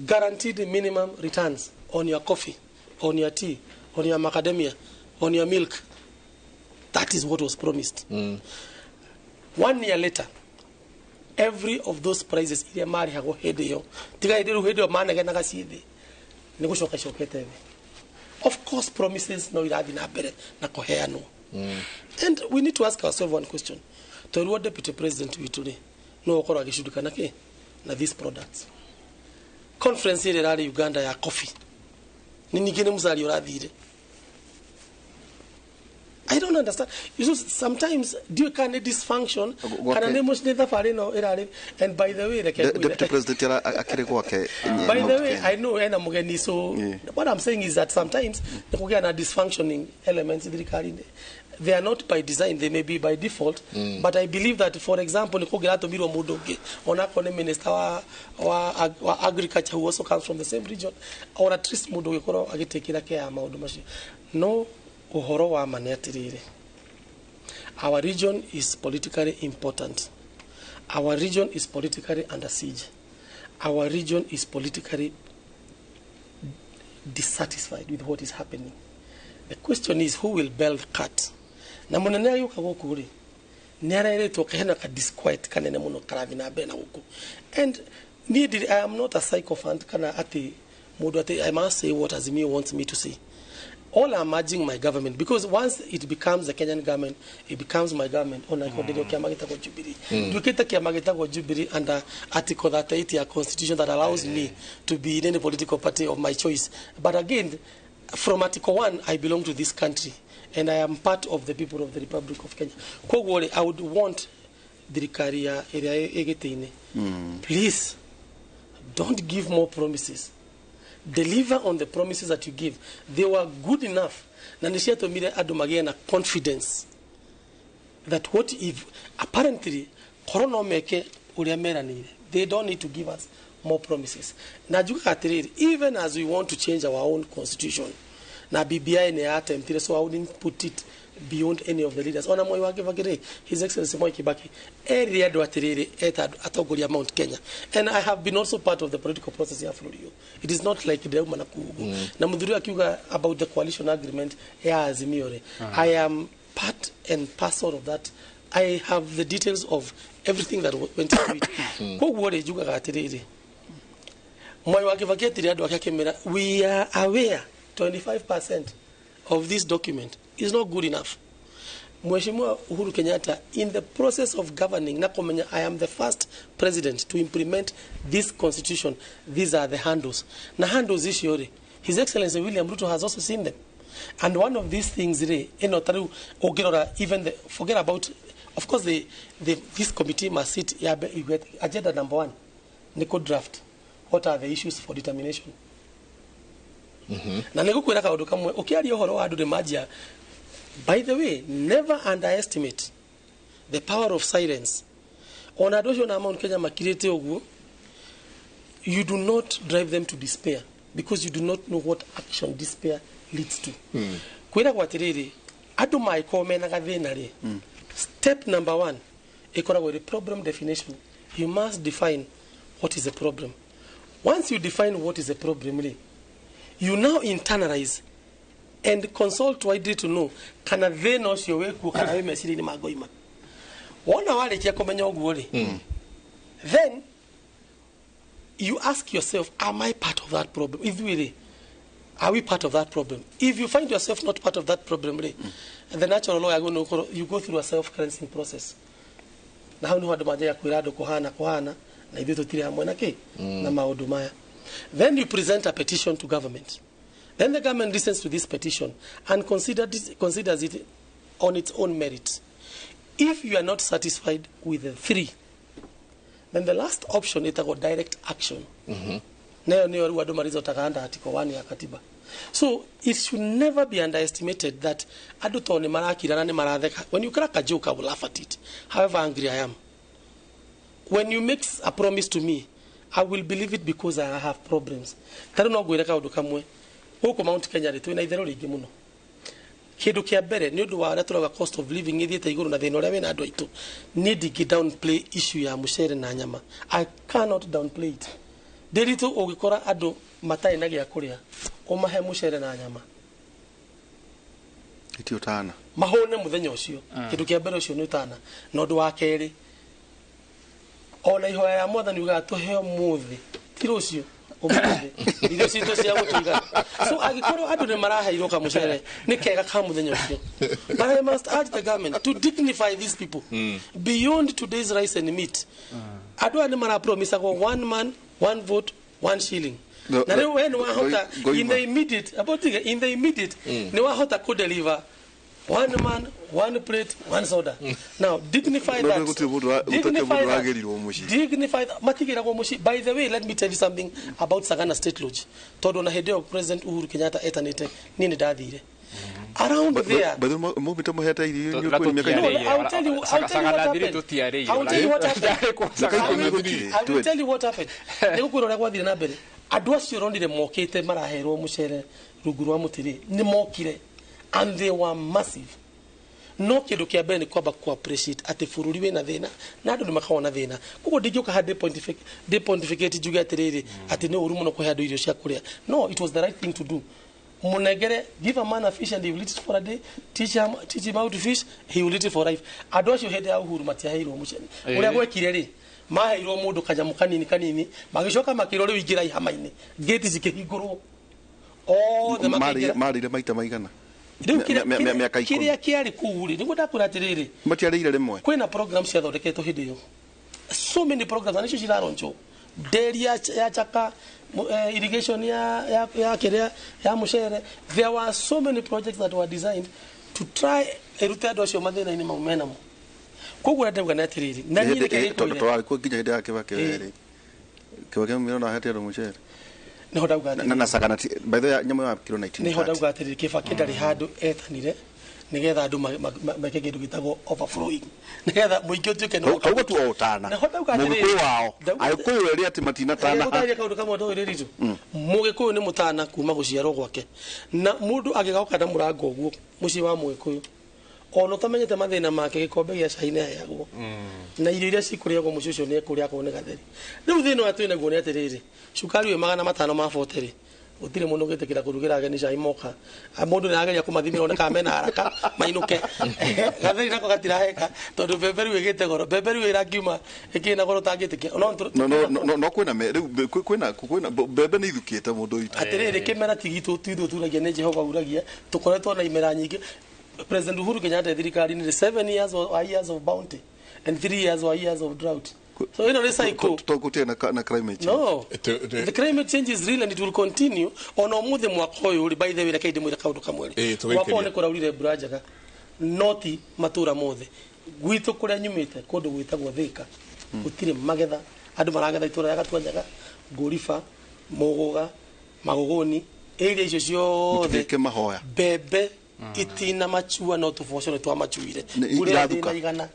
Guaranteed minimum returns on your coffee, on your tea, on your macadamia, on your milk. That is what was promised. One year later, every of those prices iria marĩhagwo hĩndĩ ĩyo, tiga hĩndĩ rĩu hĩndĩ ĩyo manegenaga ciĩ thĩ, nĩ gũcoka icokete thĩ. Of course promises no irathiĩ na mbere na kũheanwo. And we need to ask ourselves one question. Twerirwo deputy president witũ rĩ, no ũkorwo agĩcundĩka na kĩ na these products. Conference ĩrĩa ĩrarĩ Uganda ya coffee, nĩ ningĩ nĩ Musalia ũrathire. I don't understand. You see, sometimes ndiũĩ kana nĩ dysfunction kana nĩ nĩ thabarĩ ĩno ĩrarĩ. And by the way, reke ngwĩre. Deputy president akĩrĩ gwake. By the way, I know ena mũgeni, so what I'm saying is that sometimes nĩ kũgĩa na dysfunctioning elements thirikari-inĩ. They are not by design, they may be by default, but I believe that, for example, nĩ kũngĩratũmirwo mũndũ ũngĩ onakorwo nĩ minister wa agriculture who also comes from the same region, or at least mũndũ ũngĩkorwo agĩtĩkĩra care ya maũndũ macio. No ũhoro wa ma nĩ atĩrĩrĩ, our region is politically important. Our region is politically under siege. Our region is politically dissatisfied with what is happening. The question is, who will bell the cat? Na munene agĩũka gũkũ rĩ, nĩ arerĩtwo kehena ka disquiet kanene mũno karathiĩ na mbere na gũkũ. And niĩ I am not a sycophant kana atĩ mũndũ atĩ I must say what Azimio wants me to say. All I'm urging my government, because once it becomes the Kenyan government, it becomes my government. Ona iko kĩama gĩtagwo Jubilee. Nduĩkĩte kĩama gĩtagwo Jubilee under Article 38 ya Constitution that allows me to be in any political party of my choice. But again, from Article 1, I belong to this country and I am part of the people of the Republic of Kenya. Koguo rĩ, I would want thirikari ya ĩrĩa ĩ gĩtĩ-inĩ, please don't give more promises. Deliver on the promises that you give. They were good enough na nĩ ciatũmire andũ magĩe na confidence that what if apparently korwo no meke ũrĩa meranĩire, they don't need to give us more promises. Na njugaga atĩrĩrĩ, even as we want to change our own constitution, na BBI nĩ yattemptire, so I wouldn't put it beyond any of the leaders. Ona Moi wa Kibaki rĩ, His Excellency Moi Kibaki erire andũ atĩrĩrĩ, eta atongoria Mount Kenya, and I have been also part of the political process ya bũrũri ũyũ. It is not like ndĩrauma na kũu ũguo. Na mũthuri ũyũ akiuga about the coalition agreement ya Azimio rĩ, I am part and parcel of that. I have the details of everything that went into it. Koguo rĩ, njugaga atĩrĩrĩ, Moi wa Kibaki etire andũ ake akĩmera, we are aware 25% of this document is not good enough. Mheshimiwa Uhuru Kenyatta, in the process of governing, na kũmenya I am the first president to implement this constitution, these are the handles. Na handles icio rĩ, His Excellency William Ruto has also seen them. And one of these things rĩ, ĩno ta rĩu ũngĩrora, even the, forget about, of course this committee must sit yambe igue agenda number 1, nĩ kũ draft what are the issues for determination. Na nĩ gũkwĩra kaũndũ kamwe, ũkĩaria ũhoro wa andũ nĩ manjia. By the way, never underestimate the power of silence. Ona andũ acio na Mount Kenya makirĩte ũguo, you do not drive them to despair because you do not know what action despair leads to. Kwĩragwo atĩrĩrĩ, andũ mangĩkorwo mena gathĩna rĩ, step number 1 ĩkoragwo ĩrĩ problem definition. You must define what is a problem. Once you define what is a problem rĩ, you now internalize and consult widely to know kana thĩna ũcio wĩkuo kana wĩ meciria-inĩ ma ngoima. Wona warĩkia kũmenya ũguo rĩ, then you ask yourself, am I part of that problem? Ithuĩ rĩ, are we part of that problem? If you find yourself not part of that problem rĩ, the natural law yagwo nĩ gũkorwo you go through a self-cleansing process. Na hau nĩho andũ manjagia kwĩra andũ kũhana kũhana na ithuĩ tũtirĩ hamwe na kĩ na maũndũ maya. Then you present a petition to government. Then the government listens to this petition and considers it on its own merit. If you are not satisfied with the three, then the last option ĩtagwo direct action. Nayo nĩyo rĩu andũ marizotaga under article 1 ya katiba. So it should never be underestimated that andũ tondũ nĩ marakira na nĩ maratheka. When you crack a joke, I will laugh at it, however angry I am. When you make a promise to me, I will believe it because I have problems. Ta rĩu no ngwĩre kaũndũ kamwe. Gũkũ Mount Kenya rĩ, twĩna itherũ rĩingĩ mũno. Kĩndũ kĩa mbere, nĩ ũndũ wa ũrĩa tũrauga cost of living ĩthiĩte igũrũ na thĩna ũrĩa wĩna andũ aitũ, niĩ ndingĩ downplay issue ya mũcere na nyama. I cannot downplay it. Ndĩritũ ũngĩkora andũ matarĩ na gĩa kũrĩa, ũmahe mũcere na nyama, Iti ũtana. Mahũne mũthenya ũcio. Kĩndũ kĩa mbere, ũcio nĩ ũtana. Na ũndũ wa kerĩ, ona ihoya ya mwathani ugaga tũheo mũthĩ, ti rũciũ, ũmũthĩ, irio citũ cia gũtũigana. So angĩkorwo andũ nĩ maraheirwo kamũcere, nĩ kega ka mũthenya ũcio, but I must urge the government to dignify these people beyond today's rice and meat. Andũ aya nĩ marapromisagwo one man, one vote, one shilling. Na rĩu we nĩ wahota in the immediate about in the immediate nĩ wahota kũdeliver one man, one plate, one soda. Now dignify No, that. no, gũtirĩ mũndũ gũtirĩ Dignify mũndũ that. wagĩrirwo mũciĩ. Dignify that. Matigĩragwo mũciĩ. By the way, let me tell you something about Sagana State Lodge, tondũ na hĩndĩ ĩyo President Uhuru Kenyatta etanĩte, niĩ nĩ ndathire around there. Mumĩte mũhete irio Na inyuĩ kwĩ mĩaka No, tũtiarĩire. I will tell you, I will tell you what Sagana thiri happened. tũtiarĩire. I will tell you what happened. Mĩaka 10 gũtirĩ. I will tell you what happened. Nĩ gũkwĩra ũrĩa gwathire na mbere. Andũ acio ũronire mokĩte maraherwo mũcere rungu rwa mũtĩ rĩ, nĩ mokire and they were massive. No kĩndũ kĩa mbere nĩ kwamba ku appreciate atĩ bũrũri wĩna thĩna na andũ nĩ makoragwo na thĩna. Koguo ndingĩũka haha ndĩ pontificate njuge atĩrĩrĩ, atĩ nĩ ũru mũno kũhe andũ irio cia kũrĩa. No, it was the right thing to do. Munengere, give a man a fish and he will eat it for a day. Teach him how to fish, he will eat it for life. Andũ acio hĩndĩ ya Uhuru matiaheirwo mũcere. Ũrĩa gwekire rĩ, maheirwo mũndũ kanyamũ kanini kanini, magĩcoka makĩrwo rĩu ingĩra ihama-inĩ, ngĩti cikĩhingũrwo othe makĩingĩra. Marĩire maita maigana? Rĩu Mĩaka 10. Kĩrĩa kĩarĩ kũu rĩ, nĩguo ndakwĩra atĩrĩrĩ, Matiarĩire rĩmwe. Kwĩna program ciathondeketwo hĩndĩ ĩyo, so many programs, na nĩcio ciraronchwo, nderi ya Chaka, irrigation ya kĩrĩa ya mũcere. There were so many projects that were designed to try ĩrute andũ acio mathĩna-inĩ mau menamo. Koguo ũrĩa ndauga nĩ atĩrĩrĩ, na niĩ reke Tondũ ngwĩre, twarĩ kuo nginya hĩndĩ ya Kibaki werĩ. Kibaki mĩrona ahete andũ mũcere. Nĩho ndauga Na atĩrĩrĩ, na Sagana by the way, nyamũ ya kiro 19. Nĩho ndauga atĩrĩrĩ, Kibaki ndarĩ handũ etanire nĩgetha andũ meke kĩndũ gĩtagwo overflowing, nĩgetha mũingĩ ũtuĩke nĩ Kauga tu o ũtana. Nĩho ndauga atĩrĩrĩ, Mũgĩkũyũ wao. ndauga Agĩkũyũ erĩ atĩ matinatana. Gũtarĩria kaũndũ kamwe ndũĩ rĩritũ. Mũgĩkũyũ nĩ mũtana kuma gũciarwo gwake, na mũndũ angĩgoka na mũrango ũguo mũciĩ wa mũgĩkũyũ, ona ũtamenyete mathĩna make, gĩkombe gĩa cai nĩ aheagwo na irio iria cikũrĩagwo mũciĩ ũcio nĩ ekũrĩa akorwo nĩ gatheri. Rĩu thĩna ũrĩa twĩ naguo nĩ atĩrĩrĩ, cukari wĩ 540 rĩ, gũtirĩ mũndũ ũngĩtĩkĩra kũrugĩra ageni cai moka. Ah, mũndũ nĩ arageria kũmathimĩra one kana mena haraka mainũke. Gatheri nako gatiraheka tondũ mbembe rĩu ĩgĩte goro, mbembe rĩu ĩrangiuma ĩkĩrĩ na goro ũtangĩtĩkia. No No kwĩna rĩu kwĩna mbembe nĩ ithukĩte mũndũ witũ. Atĩrĩrĩ, kĩmera ti gitũ, ti ithuĩ turagia, nĩ Jehova uragia. Tũkoretwo na imera nyingĩ. President Uhuru Kenyatta thirikari-inĩ, 7 years were years of bounty and 3 years were years of drought, so ĩno nĩ cycle. Tondũ gũtirĩ na climate change. No, the climate change is real and it will continue. Ona ũmũthĩ mwaka ũyũ rĩ, by the way, reke ndĩmwĩre kaũndũ kamwe rĩ, Tũgĩkĩria. mwaka ũyũ nĩ kũraurire mbura njega, no ti matũra mothe. Gwitũ kũrĩa nyumĩte, kũndũ gwĩtagwo Thĩka, gũtirĩ magetha. Andũ maragetha itũra rĩa Gatuanyaga, Ngũriba, Mũgũga, Magũgũni, area icio ciothe. Mũtigĩke mahoya. Mbembe itina machua, no tũboco nĩ twamachuire. Nĩ Mbura irathuka. ĩrathĩ na igana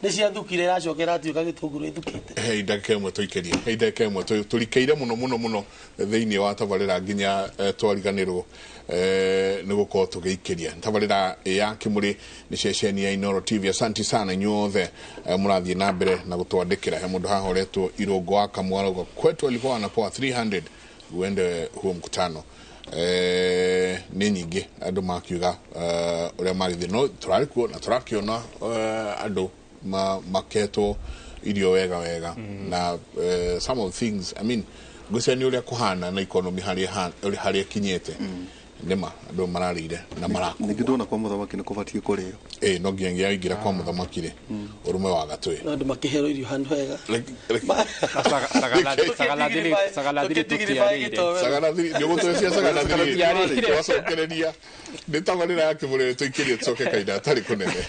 nĩ ciathukire, ĩracoka ĩratuĩka gĩtũngũrũ ĩthukĩte. He ndagĩka ĩmwe tũikĩrie, he ndagĩka ĩmwe tũrikĩire mũno mũno mũno thĩinĩ wa tabarĩra nginya twariganĩrwo nĩ gũkorwo tũgĩikĩria tabarĩra ya Kĩmũrĩ. Nĩ ceceni ya Inoro TV. Asanti sana inyuothe mũrathiĩ na mbere na gũtwandĩkĩra. He mũndũ haha ũretwo Irũngũ wa Kamwarauga, kwetu alikuwa wanapoa 300 uende huo mkutano. Nĩ nyingĩ andũ makiuga ũrĩa magĩthiĩ, no tũrarĩ kuo na tũrakĩona andũ maketwo irio wega wega na some of things, I mean, ngwĩciria nĩ ũrĩa kũhana na economy harĩa harĩa ĩkinyĩte, nĩma andũ mararĩire na marakua. Ningĩ ndona kwa mũthamaki nĩ kũbatiĩ kũrĩo. Ĩ, no nginya waingĩra kwa mũthamaki rĩ, ũrũme wa gatwĩ. Na andũ makĩherwo irio handũ hega. Sagalathiri tũtiarĩire. Saganathiri nĩ ũgũtũrecia saganathiri. Tũtiarĩire. Twacokereria nĩ tabarĩra ya Kĩmũrĩ, tũikĩrie tũcoke kahinda hatarĩ kũnene.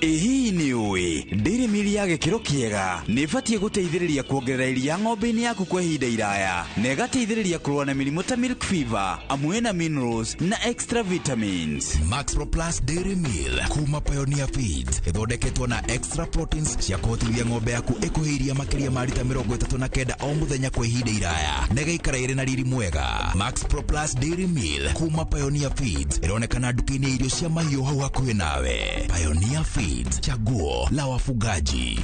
Ĩ hihi nĩ ũĩ dairy meal ya gĩkĩro kĩega nĩ ĩbatiĩ gũteithĩrĩria kuongerera iria ng'ombe-inĩ yaku kwa ihinda iraya na ĩgateithĩrĩria kũrũa na mĩrimũ ta milk fever amwe na minerals na extra vitamins. Maxpro Plus Dairy Meal kuma Pioneer Feeds ĩthondeketwo na extra proteins cia kũhotithia ng'ombe yaku ĩkũhe iria makĩria ma rita 39 o mũthenya kwa ihinda iraya na ĩgaikara ĩrĩ na riri mwega. Maxpro Plus Dairy Meal kuma Pioneer Feeds ĩronekana nduka-inĩ ya irio cia mahiũ hau hakuhĩ nawe. Pioneer Feeds, chaguo la wafugaji.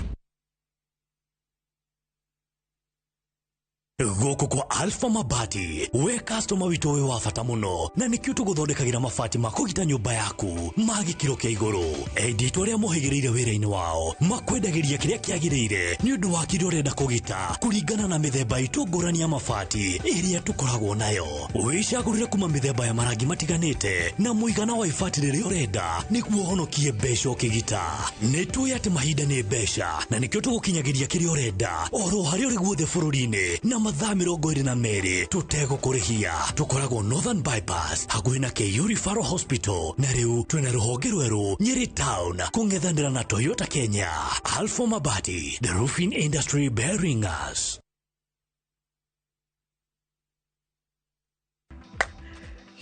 Gũkũ kwa Alpha Mabati, we customer witũ wĩ wa bata mũno na nĩkĩo tũgũthondekagĩra mabati ma kũgita nyũmba yaku ma gĩkĩro kĩa igũrũ. Enditũ arĩa mohĩgĩrĩire wĩra-inĩ wao makwendagĩria kĩrĩa kĩagĩrĩire nĩ ũndũ wa kĩrĩa ũrenda kũgita kũringana na mĩthemba itũ ngũrani ya mabati ĩrĩa tũkoragwo nayo. Wĩcagũrĩre kuma mĩthemba ya marangi matiganĩte na mũigana wa ibati rĩrĩa ũrenda nĩguo ũhonokie mbeca ũkĩgita. Nĩ tũĩ atĩ mahinda nĩ mbeca na nĩkĩo tũgũkinyagĩria kĩrĩa ũrenda oro harĩa ũrĩ guothe bũrũri-inĩ na mathaa 22 tũtegũkũrĩhia. Tũkoragwo Northern Bypass hakuhĩ na KU Referral Hospital na rĩu twĩna rũhonge rwerũ Nyeri Town kũng'ethanĩra na Toyota Kenya. Alpha Mabati, the roofing industry bearing us.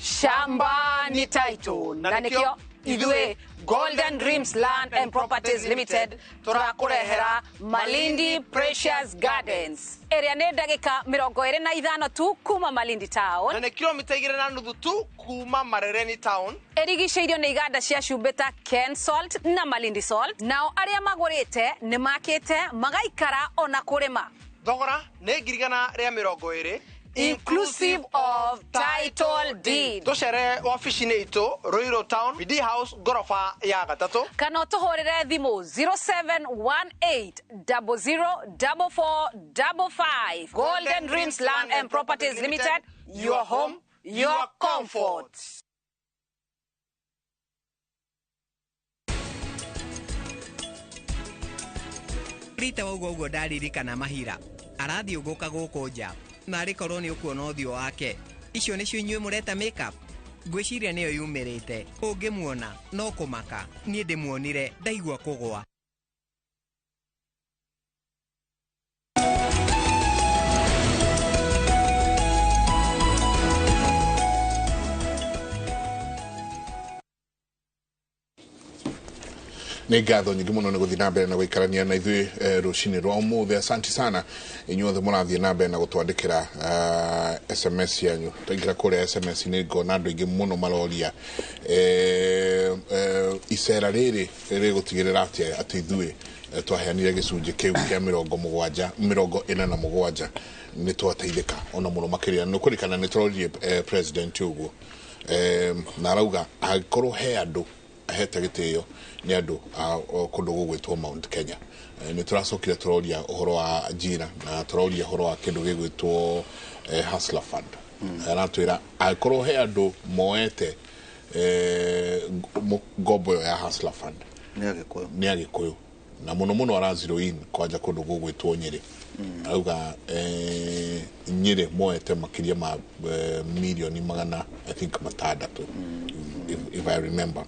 Shamba ni title na nĩkĩo ithuĩ Golden Dreams Land and Properties Limited tũrakũrehera Malindi Precious Gardens ĩrĩa nĩ ndagĩka 25 tu kuma Malindi Town na nĩ kilomita 2.5 tu kuma Marereni Town. Ĩrigicĩirio nĩ iganda cia cumbĩ ta Ken Salt na Malindi Salt. Nao arĩa magũrĩte nĩ makĩte magaikara ona kũrĩma. Thogora nĩ 120,000 inclusive of title deed. Tucere wabici-inĩ itũ Ruiru Town, BD House ngoroba ya 3, kana ũtũhũrĩre thimũ 0718004455. Golden Dreams Land and Properties Limited, your home, your comfort. Rita wauga ũguo ndaririkana mahira arathiũngũka gũkũ nja na arĩ korwo nĩ ũkuona ũthiũ wake. Icio nĩcio inyuĩ mũreta makeup, ngwĩciria nĩyo yumĩrĩte. Ũngĩmuona no kũmaka, niĩ ndĩmuonire ndaigua kũgwa. Nĩ ngatho nyingĩ mũno nĩ gũthiĩ na mbere na gũikarania na ithuĩ rũcinĩ rwa ũmũthĩ. Asanti sana inyuothe mũrathiĩ na mbere na gũtwandĩkĩra SMS yanyu. Twaingĩra kũrĩa SMS nĩ ngona andũ aingĩ mũno maroria icera rĩrĩ rĩgũtigĩrĩra atĩa atĩ ithuĩ twaheanire gĩcunjĩ kĩu kĩa 47 nĩ twateithĩka ona mũno makĩria. Nĩ kũririkana nĩ tũroririe president ũguo na arauga angĩkorwo he andũ ahete gĩtĩo nĩ andũ a kũndũ gũgwĩtwo Mount Kenya. Nĩ tũracokire tũroria ũhoro wa ajira na tũroria ũhoro wa kĩndũ gĩgwĩtwo Hustler Fund. Aratwĩra angĩkorwo he andũ moete ngombo ĩyo ya Hustler Fund nĩ Agĩkũyũ na mũno mũno ara zero in kwanja kũndũ gũgwĩtwo Nyĩrĩ. Arauga Nyĩrĩ moete makĩria ma milioni 600 I think if I remember.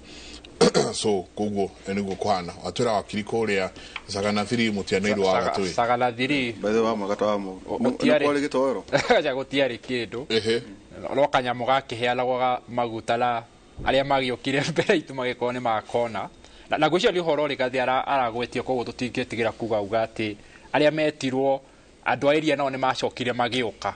So koguo nĩguo kũhana atwĩra wakiri kũrĩa Sagana 3 mũtianĩirwo wa gatũĩ Sagana 3 by the way mwaka wa nĩ gĩtoero ja gũtiarĩ kĩndũ no kanyamũ gakĩheanagwo maguta na arĩa magĩũkire mbere itũ magĩkorwo nĩ makona na ngwĩciria nĩ ũhoro Rigathĩ aragwetio koguo tũtingĩtigĩra kuga uga atĩ arĩa metirwo andũ a area nao nĩ macokire magĩũka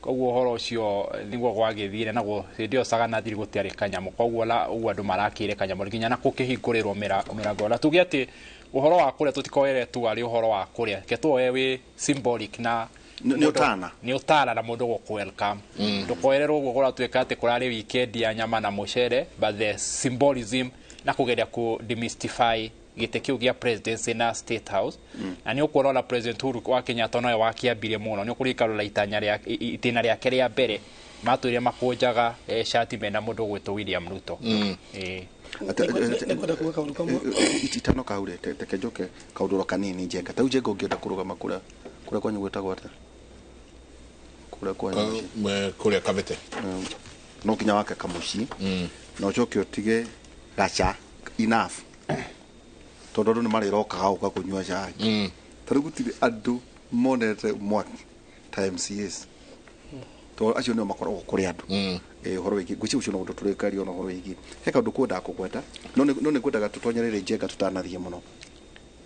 koguo ũhoro ũcio nĩguo gwagĩthire naguo hĩndĩ ĩyo Sagana 3 gũtiarĩ kanyamũ koguo ũguo andũ marakĩire kanyamũ nginya na kũkĩhingũrĩrwo mĩrango na tuge atĩ ũhoro wa kũrĩa tũtikoere tu arĩ ũhoro wa kũrĩa reke tuoe wĩ symbolic na nĩ ũtana nĩ ũtana na mũndũ gũkũ welcome ndũkoererwo ũguo kũratuĩka atĩ kũrarĩ weekend ya nyama na mũcere but the symbolism na kũgeria kũ demystify gĩtĩ kĩu gĩa presidency na state house na nĩ ũkuona ona President Uhuru wa Kenyatta nowe wakĩambirie mũno nĩ ũkũririkana itanya rĩa itĩna rĩake rĩa mbere matũire makũnjaga shati mena mũndũ ũgwĩtwo William Ruto. Itano kaure teke njoke kaũndũ kanini Njenga tau Njenga ũngĩenda kũrũgama kũrĩa kũrĩa kwanyu gwĩtagwo atĩa kũrĩa kwanyu kũrĩa Kabete no nginya wake kamũciĩ na ũcoke ũtige gaca enough Tondũ andũ nĩ marĩrokaga gũka kũnyua cai. Ta rĩu gũtirĩ andũ monete mwaki ta MCAs, tondũ acio nĩo makoragwo kũrĩ andũ. Ũhoro wĩgiĩ ngwĩciria ũcio no ũndũ tũrĩkaria ona ũhoro wĩgiĩ he kaũndũ kwendaga kũgweta, no nĩ ngwendaga tũtonyerere Njenga tũtanathiĩ mũno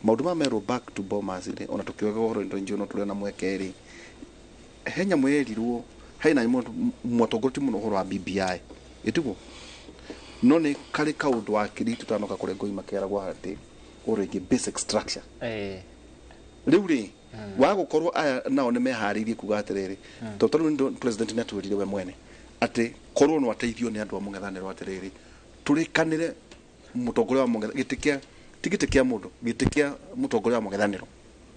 maũndũ ma merwo back to Bomas rĩ, ona tũkiugaga ũhoro njũ no tũrĩ na mweke rĩ, he nyamũ yerirwo he na mwatongoretie mũno ũhoro wa BBI ĩtiguo, no nĩ karĩ kaũndũ wakiri tũtanoka kũrĩa ngoi makeragwo atĩ ũhoro wĩgiĩ basic structure. Rĩu rĩ, wa gũkorwo aya nao nĩ meharĩirie kuga atĩrĩrĩ, tondũ tarĩu nĩ president nĩ atwĩrire we mwene atĩ korwo no ateithio nĩ andũ a mũng'ethanĩro atĩrĩrĩ, tũrĩkanĩre mũtongoria wa mũng'etha gĩtĩ kĩa ti gĩtĩ kĩa mũndũ, gĩtĩ kĩa mũtongoria wa mũng'ethanĩro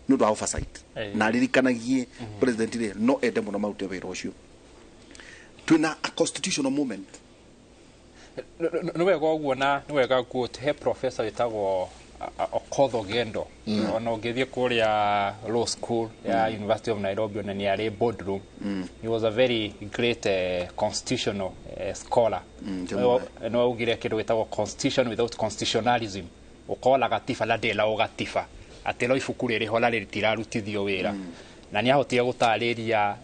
nĩ ũndũ wa oversight, na aririkanagie president rĩ, no ende mũno marute wĩra ũcio. Twĩna a constitutional moment. Nĩ wega ũguo, na nĩ wega quote he professor wĩtagwo Okoth Gendo, ona ũngĩthiĩ kũrĩa law school ya University of Nairobi, ona nĩ arĩ boardroom. He was a very great constitutional scholar. No augire kĩndũ gĩtagwo constitution without constitutionalism, ũkola gatiba la ndĩla ũgatiba atĩ lo ibuku rĩrĩ ho la rĩtirarutithio wĩra, na nĩ ahotire gũtarĩria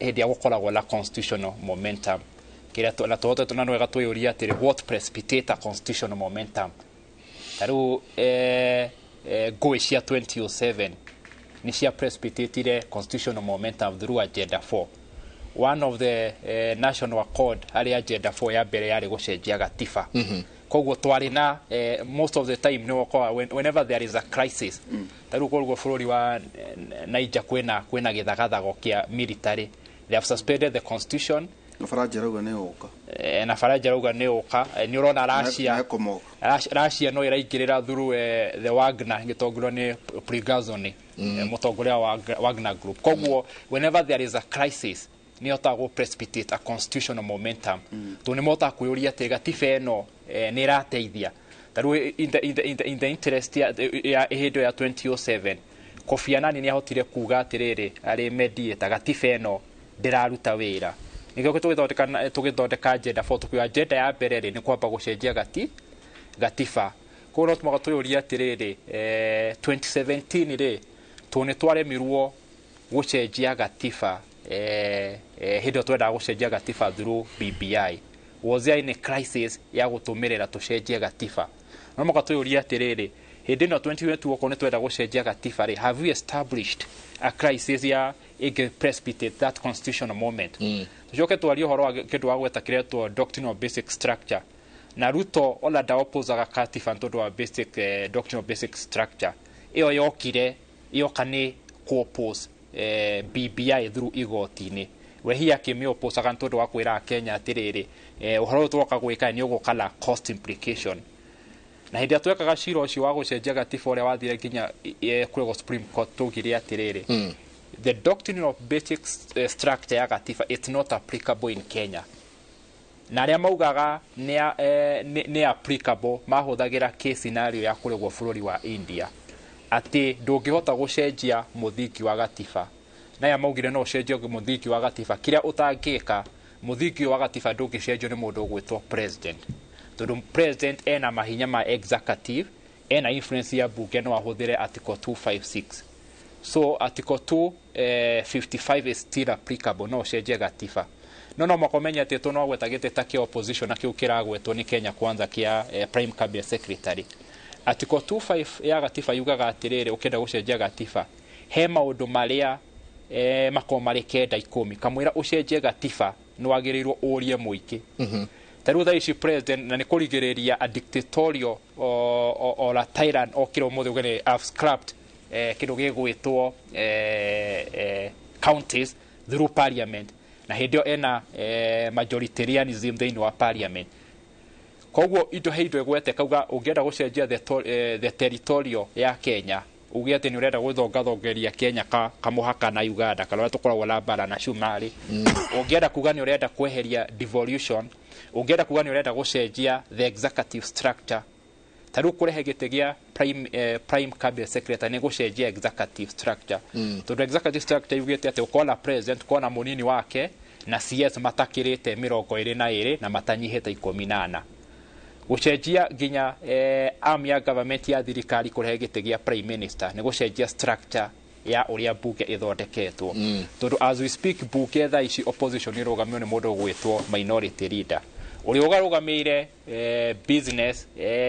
hĩndĩ ĩrĩa gũkoragwo na constitutional momentum kĩrĩa na tũhote na nĩ wega twĩyũrie atĩrĩ, what precipitate a constitutional momentum? Ta rĩu ngũĩ cia 2007 nĩ cia precipitatire constitutional momentum through Agenda 4. One of the national accord harĩ Agenda 4 ya mbere yarĩ gũcenjia gatiba. Koguo twarĩ na most of the time nĩ ũkoraga whenever there is a crisis, ta rĩu koguo bũrũri wa Niger kwĩna gĩthagathago kĩa military, they have suspended the constitution. Na Faranja rauga nĩ ũka. Na Faranja rauga nĩ ũka. Nĩ ũrona Russia. Na ECOMOG. Russia no ĩraingĩrĩra through the Wagner gĩtongorio nĩ Prigozhin, mũtongoria wa Wagner Group. Koguo whenever there is a crisis nĩ hotaga gũ precipitate a constitutional momentum, tondũ nĩ mohotaga kwĩyũria atĩ gatiba ĩno nĩ ĩrateithia. Ta rĩu in the interest ya hĩndĩ ya 2007, Kofi Annan nĩ ahotire kuga atĩrĩrĩ arĩ mediator, gatiba ĩno ndĩraruta wĩra. Nĩkĩo tũgĩthondeka agenda 4, tũkiuga agenda ya mbere rĩ nĩ kwamba gũcenjia gatiba. Koguo no tũmaka twĩyũrie atĩrĩrĩ, 2017 rĩ, tondũ nĩ twaremirwo gũcenjia gatiba hĩndĩ ĩyo twendaga gũcenjia gatiba through BBI, was there any crisis ya gũtũmĩrĩra tũcenjie gatiba? No mũka twĩyũrie atĩrĩrĩ, hĩndĩ ĩno 2022 okorwo nĩ twenda gũcenjia gatiba rĩ, have we established a crisis ya ĩngĩ precipitate that constitutional moment? Tucoke twarie ũhoro wa kĩndũ wa gweta kĩretwo doctrine of basic structure, na Ruto ona ndaoposaga katiba nĩ tondũ wa basic doctrine of basic structure ĩyo yokire yoka nĩ kũ-oppose BBI through igoti-inĩ. We hihi akĩmĩoposaga nĩ tondũ wa kwĩra Akenya atĩrĩrĩ, ũhoro ũyũ twoka gwĩka nĩ ũgũka na cost implication. Na hĩndĩ ĩrĩa twekaga cira ũcio wa gũcenjia gatiba ũrĩa wathire nginya kũrĩa Supreme Court, twaugire atĩrĩrĩ, the doctrine of basic structure ya gatiba, it's not applicable in Kenya. Na arĩa maugaga nĩ applicable mahũthagĩra case scenario ya kũregwo bũrũri wa India, atĩ ndũngĩhota gũcenjia mũthingi wa gatiba. Na aya maugire no ũcenjie mũthingi wa gatiba, kĩrĩa ũtangĩka, mũthingi ũyũ wa gatiba ndũngĩcenjio nĩ mũndũ ũgwĩtwo president, tondũ president ena mahinya ma executive, ena influence ya bunge, no ahũthĩre article 256. So article 255 is still applicable, no ũcenjie gatiba. No makomenya atĩ tũ no gweta gĩtĩ ta kĩa opposition na kĩu kĩragwetwo nĩ Kenya Kwanza kĩa prime cabinet secretary. Article 25 ya gatiba yugaga atĩrĩrĩ, ũkĩenda gũcenjia gatiba he maũndũ marĩa makorwo marĩ 9 10 kamwĩra ũcenjie gatiba nĩ wagĩrĩirwo ũrie mũingĩ. Ta rĩu thaa ici president na nĩ kũrigĩrĩria a dictatorial or a tyrant okĩra ũmũthĩ uge nĩ have scrapped kĩndũ gĩgwĩtwo counties through parliament, na hĩndĩ ĩyo ena majoritarianism thĩinĩ wa parliament. Koguo indo he indo ĩgwete kauga ũngĩenda gũcenjia the territorial ya Kenya, uge atĩ nĩ ũrenda gũthongathongeria Kenya kamũhaka na Uganda kana ũrĩa tũkoragwo na mbara na Cumarĩ, ũngĩenda kuga nĩ ũrenda kweheria devolution, ũngĩenda kuga nĩ ũrenda gũcenjia the executive structure, ta rĩu kũrehe gĩtĩ gĩa prime cabinet secretary nĩ gũcenjia executive structure, tondũ executive structure yugĩte atĩ ũkona president, ũkona mũnini wake na CS matakĩrĩte 22 na matanyihĩte 14. Gũcenjia nginya arm ya government ya thirikari kũrehe gĩtĩ gĩa prime minister nĩ gũcenjia structure ya ũrĩa bunge ĩthondeketwo, tondũ as we speak bunge thaa ici opposition ĩrũgamio nĩ mũndũ ũgwĩtwo minority leader. Ũrĩa ũgarũgamĩire business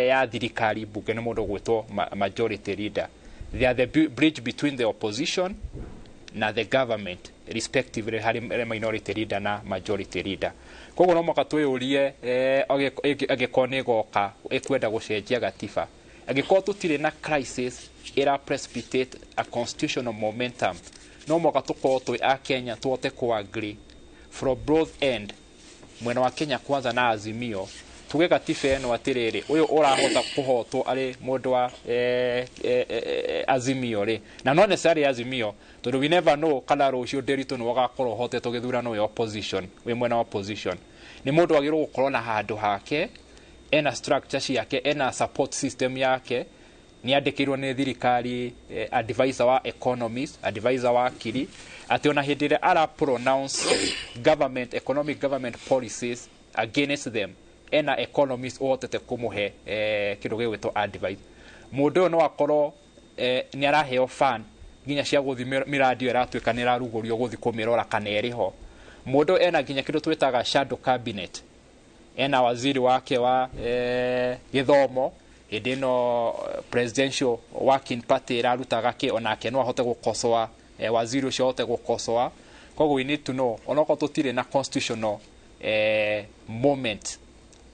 ya thirikari bunge nĩ mũndũ ũgwĩtwo majority leader. They are the bridge between the opposition na the government respectively, harĩ minority leader na majority leader. Koguo no mũhaka twĩyũrie, angĩkorwo nĩ ĩgoka ĩkwenda gũcenjia gatiba, angĩkorwo tũtirĩ na crisis ĩra precipitate a constitutional momentum, no mũhaka tũkorwo twĩ a Kenya tũhote kũ agree from both end, mwena wa Kenya Kwanza na Azimio, tuge gatiba ĩno atĩrĩrĩ, ũyũ ũrahota kũhotwo arĩ mũndũ wa Azimio rĩ, na not necessarily Azimio, tondũ we never know kana rũciũ Nderitu nĩwe ũgakorwo ũhotetwo gĩthurano wĩ opposition, wĩ mwena wa opposition. Nĩ mũndũ wagĩrĩirwo gũkorwo na handũ hake, ena structure ciake, ena support system yake, nĩ andĩkĩirwo nĩ thirikari advisor wa economist, advisor wa akiri, atĩ ona hĩndĩ ĩrĩa ara pronounce government economic government policies against them, ena economist ũhotete kũmũhe kĩndũ gĩgwĩtwo advice. Mũndũ ũyũ no akorwo nĩ araheo fund nginya cia gũthiĩ mĩradi ĩyo ĩratuĩka nĩ ĩrarugũrio gũthiĩ kũmĩrora kana ĩrĩ ho. Mũndũ ũyũ ena nginya kĩndũ twĩtaga shadow cabinet, ena waziri wake wa gĩthomo hĩndĩ ĩno presidential working party ĩrarutaga kĩ, onake no ahote gũkosoa, waziri ũcio ahote gũkosoa. Koguo we need to know, onokorwo tũtirĩ na constitutional moment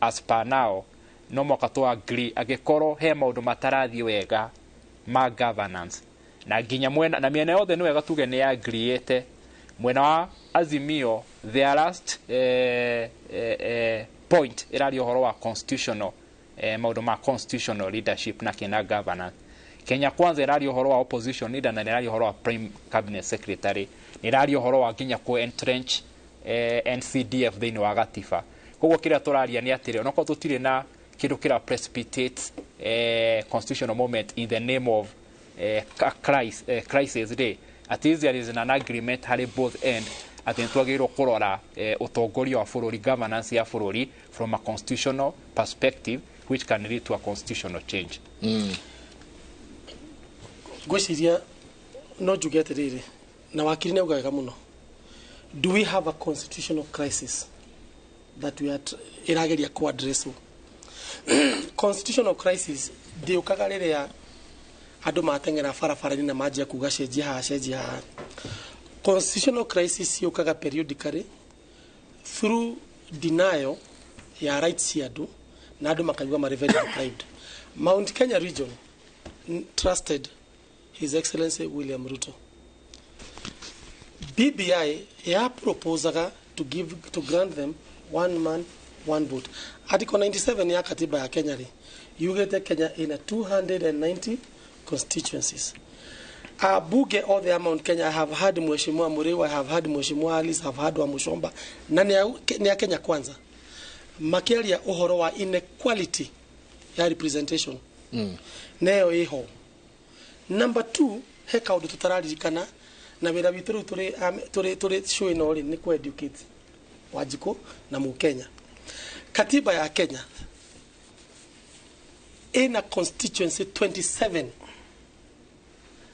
as per now, no mũhaka tũ agree angĩkorwo he maũndũ matarathiĩ wega ma governance, na nginya mwena na mĩena yothe nĩ wega tuge nĩ agreeĩte. Mwena wa Azimio, their last point ĩraria ũhoro wa constitutional maũndũ ma constitutional leadership na kĩna governance. Kenya Kwanza ĩraria ũhoro wa opposition leader na ĩraria ũhoro wa prime cabinet secretary, nĩ ĩraria ũhoro wa nginya kũ entrench NCDF thĩinĩ wa gatiba. Koguo kĩrĩa tũraria nĩ atĩrĩ, onokorwo tũtirĩ na kĩndũ kĩra precipitate constitutional moment in the name of crisis rĩ, at least there is an agreement harĩ both end atĩ nĩ twagĩrĩirwo kũrora ũtongoria wa bũrũri, governance ya bũrũri from a constitutional perspective, which can lead to a constitutional change. Ngwĩciria no njuge atĩrĩrĩ, na wakiri nĩ auga wega mũno, do we have a constitutional crisis that we are ĩrageria ku address? Constitutional crisis ndĩũkaga rĩrĩa andũ mateng'era barabara-inĩ na manjia kuga cenjia haha, cenjia haha. Constitutional crisis yũkaga periodically through denial ya rights cia andũ, na andũ makaigua marĩ very deprived. Mount Kenya region trusted His Excellency William Ruto. BBI ya proposaga to give to grant them one man one vote. Article 97 ya katiba ya Kenya rĩ yugĩte Kenya ina 290 constituencies. Abunge othe a Mount Kenya, I have heard Mheshimiwa Muriu, I have heard Mheshimiwa Alice, I have heard wa Mushomba, na nĩ a Kenya Kwanza makĩaria ũhoro wa inequality ya representation neyo ĩho. Number 2, he kaũndũ tũtararirikana na wĩra witũ rĩu tũrĩ show ĩno rĩ nĩ kũ-educate Wanjikũ na Mũkenya. Katiba ya Kenya ina constituency 27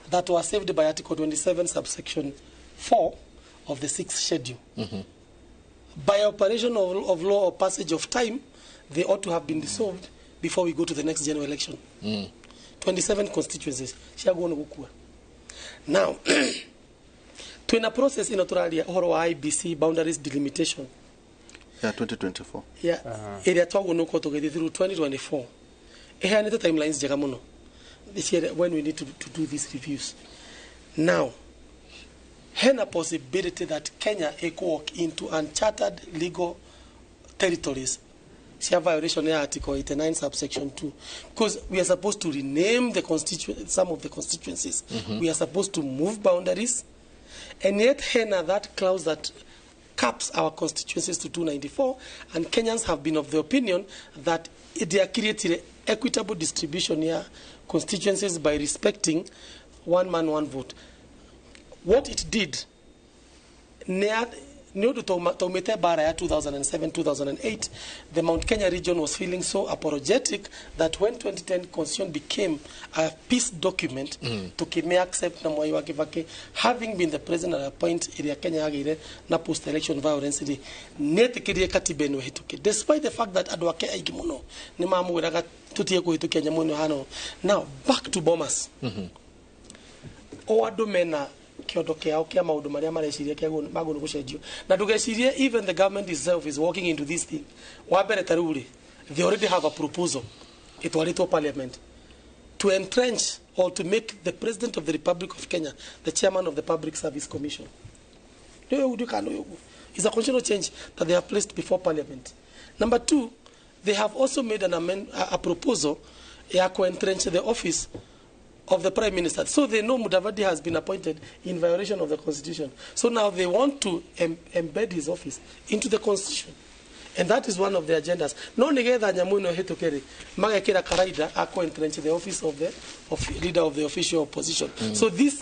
that were saved by Article 27 subsection 4 of the sixth schedule. By operation of law or passage of time, they ought to have been dissolved before we go to the next general election. 27 constituencies ciagwo nĩ gũkua. Now twina process ĩno tũraria ũhoro wa IBC boundaries delimitation ya 2024, ya ĩrĩa twagwo nĩ gũkorwo tũgĩthiĩ through 2024, ĩheanĩte timelines njega mũno this year when we need to do these reviews. Now hena possibility that Kenya walk into uncharted legal territories cia violation ya Article 89 subsection 2, because we are supposed to rename the some of the constituencies. We are supposed to move boundaries, and yet hena that clause that caps our constituencies to 294, and Kenyans have been of the opinion that they are creating equitable distribution here constituencies by respecting one man one vote. What it did, Nĩ ũndũ taumĩte mbara ya 2007 2008, the Mount Kenya region was feeling so apologetic that when 2010 constitution became a peace document, tukime accept na Mwai wa Kibaki having been the president at a point ĩrĩa Kenya yagĩire na post election violence rĩ, nĩetĩkĩrie katiba ĩno ĩhĩtũke despite the fact that andũ ake aingĩ mũno nĩ mamwĩraga tũtige kũhĩtũkia nyamũ ĩno hano. Now back to Bomas, o andũ mena kĩondo kĩao kĩa maũndũ marĩa mareciria magwo nĩ gũcenjio, na ndũgecirie even the government itself is walking into this thing. Wa mbere, ta rĩu rĩ, they already have a proposal ĩtwarĩtwo parliament to entrench or to make the President of the Republic of Kenya the chairman of the Public Service Commission. Nĩ ũyũ kana ũyũ is a constitutional change that they have placed before parliament. Number two, they have also made a proposal ya ku-entrench the office of the Prime Minister. So they know Mudavadi has been appointed in violation of the Constitution. So now they want to embed his office into the Constitution. And that is one of the agendas. No nigetha nyamu ĩno ĩhĩtũke rĩ, magekĩra karaida ako entrench the office of the of leader of the official opposition. So this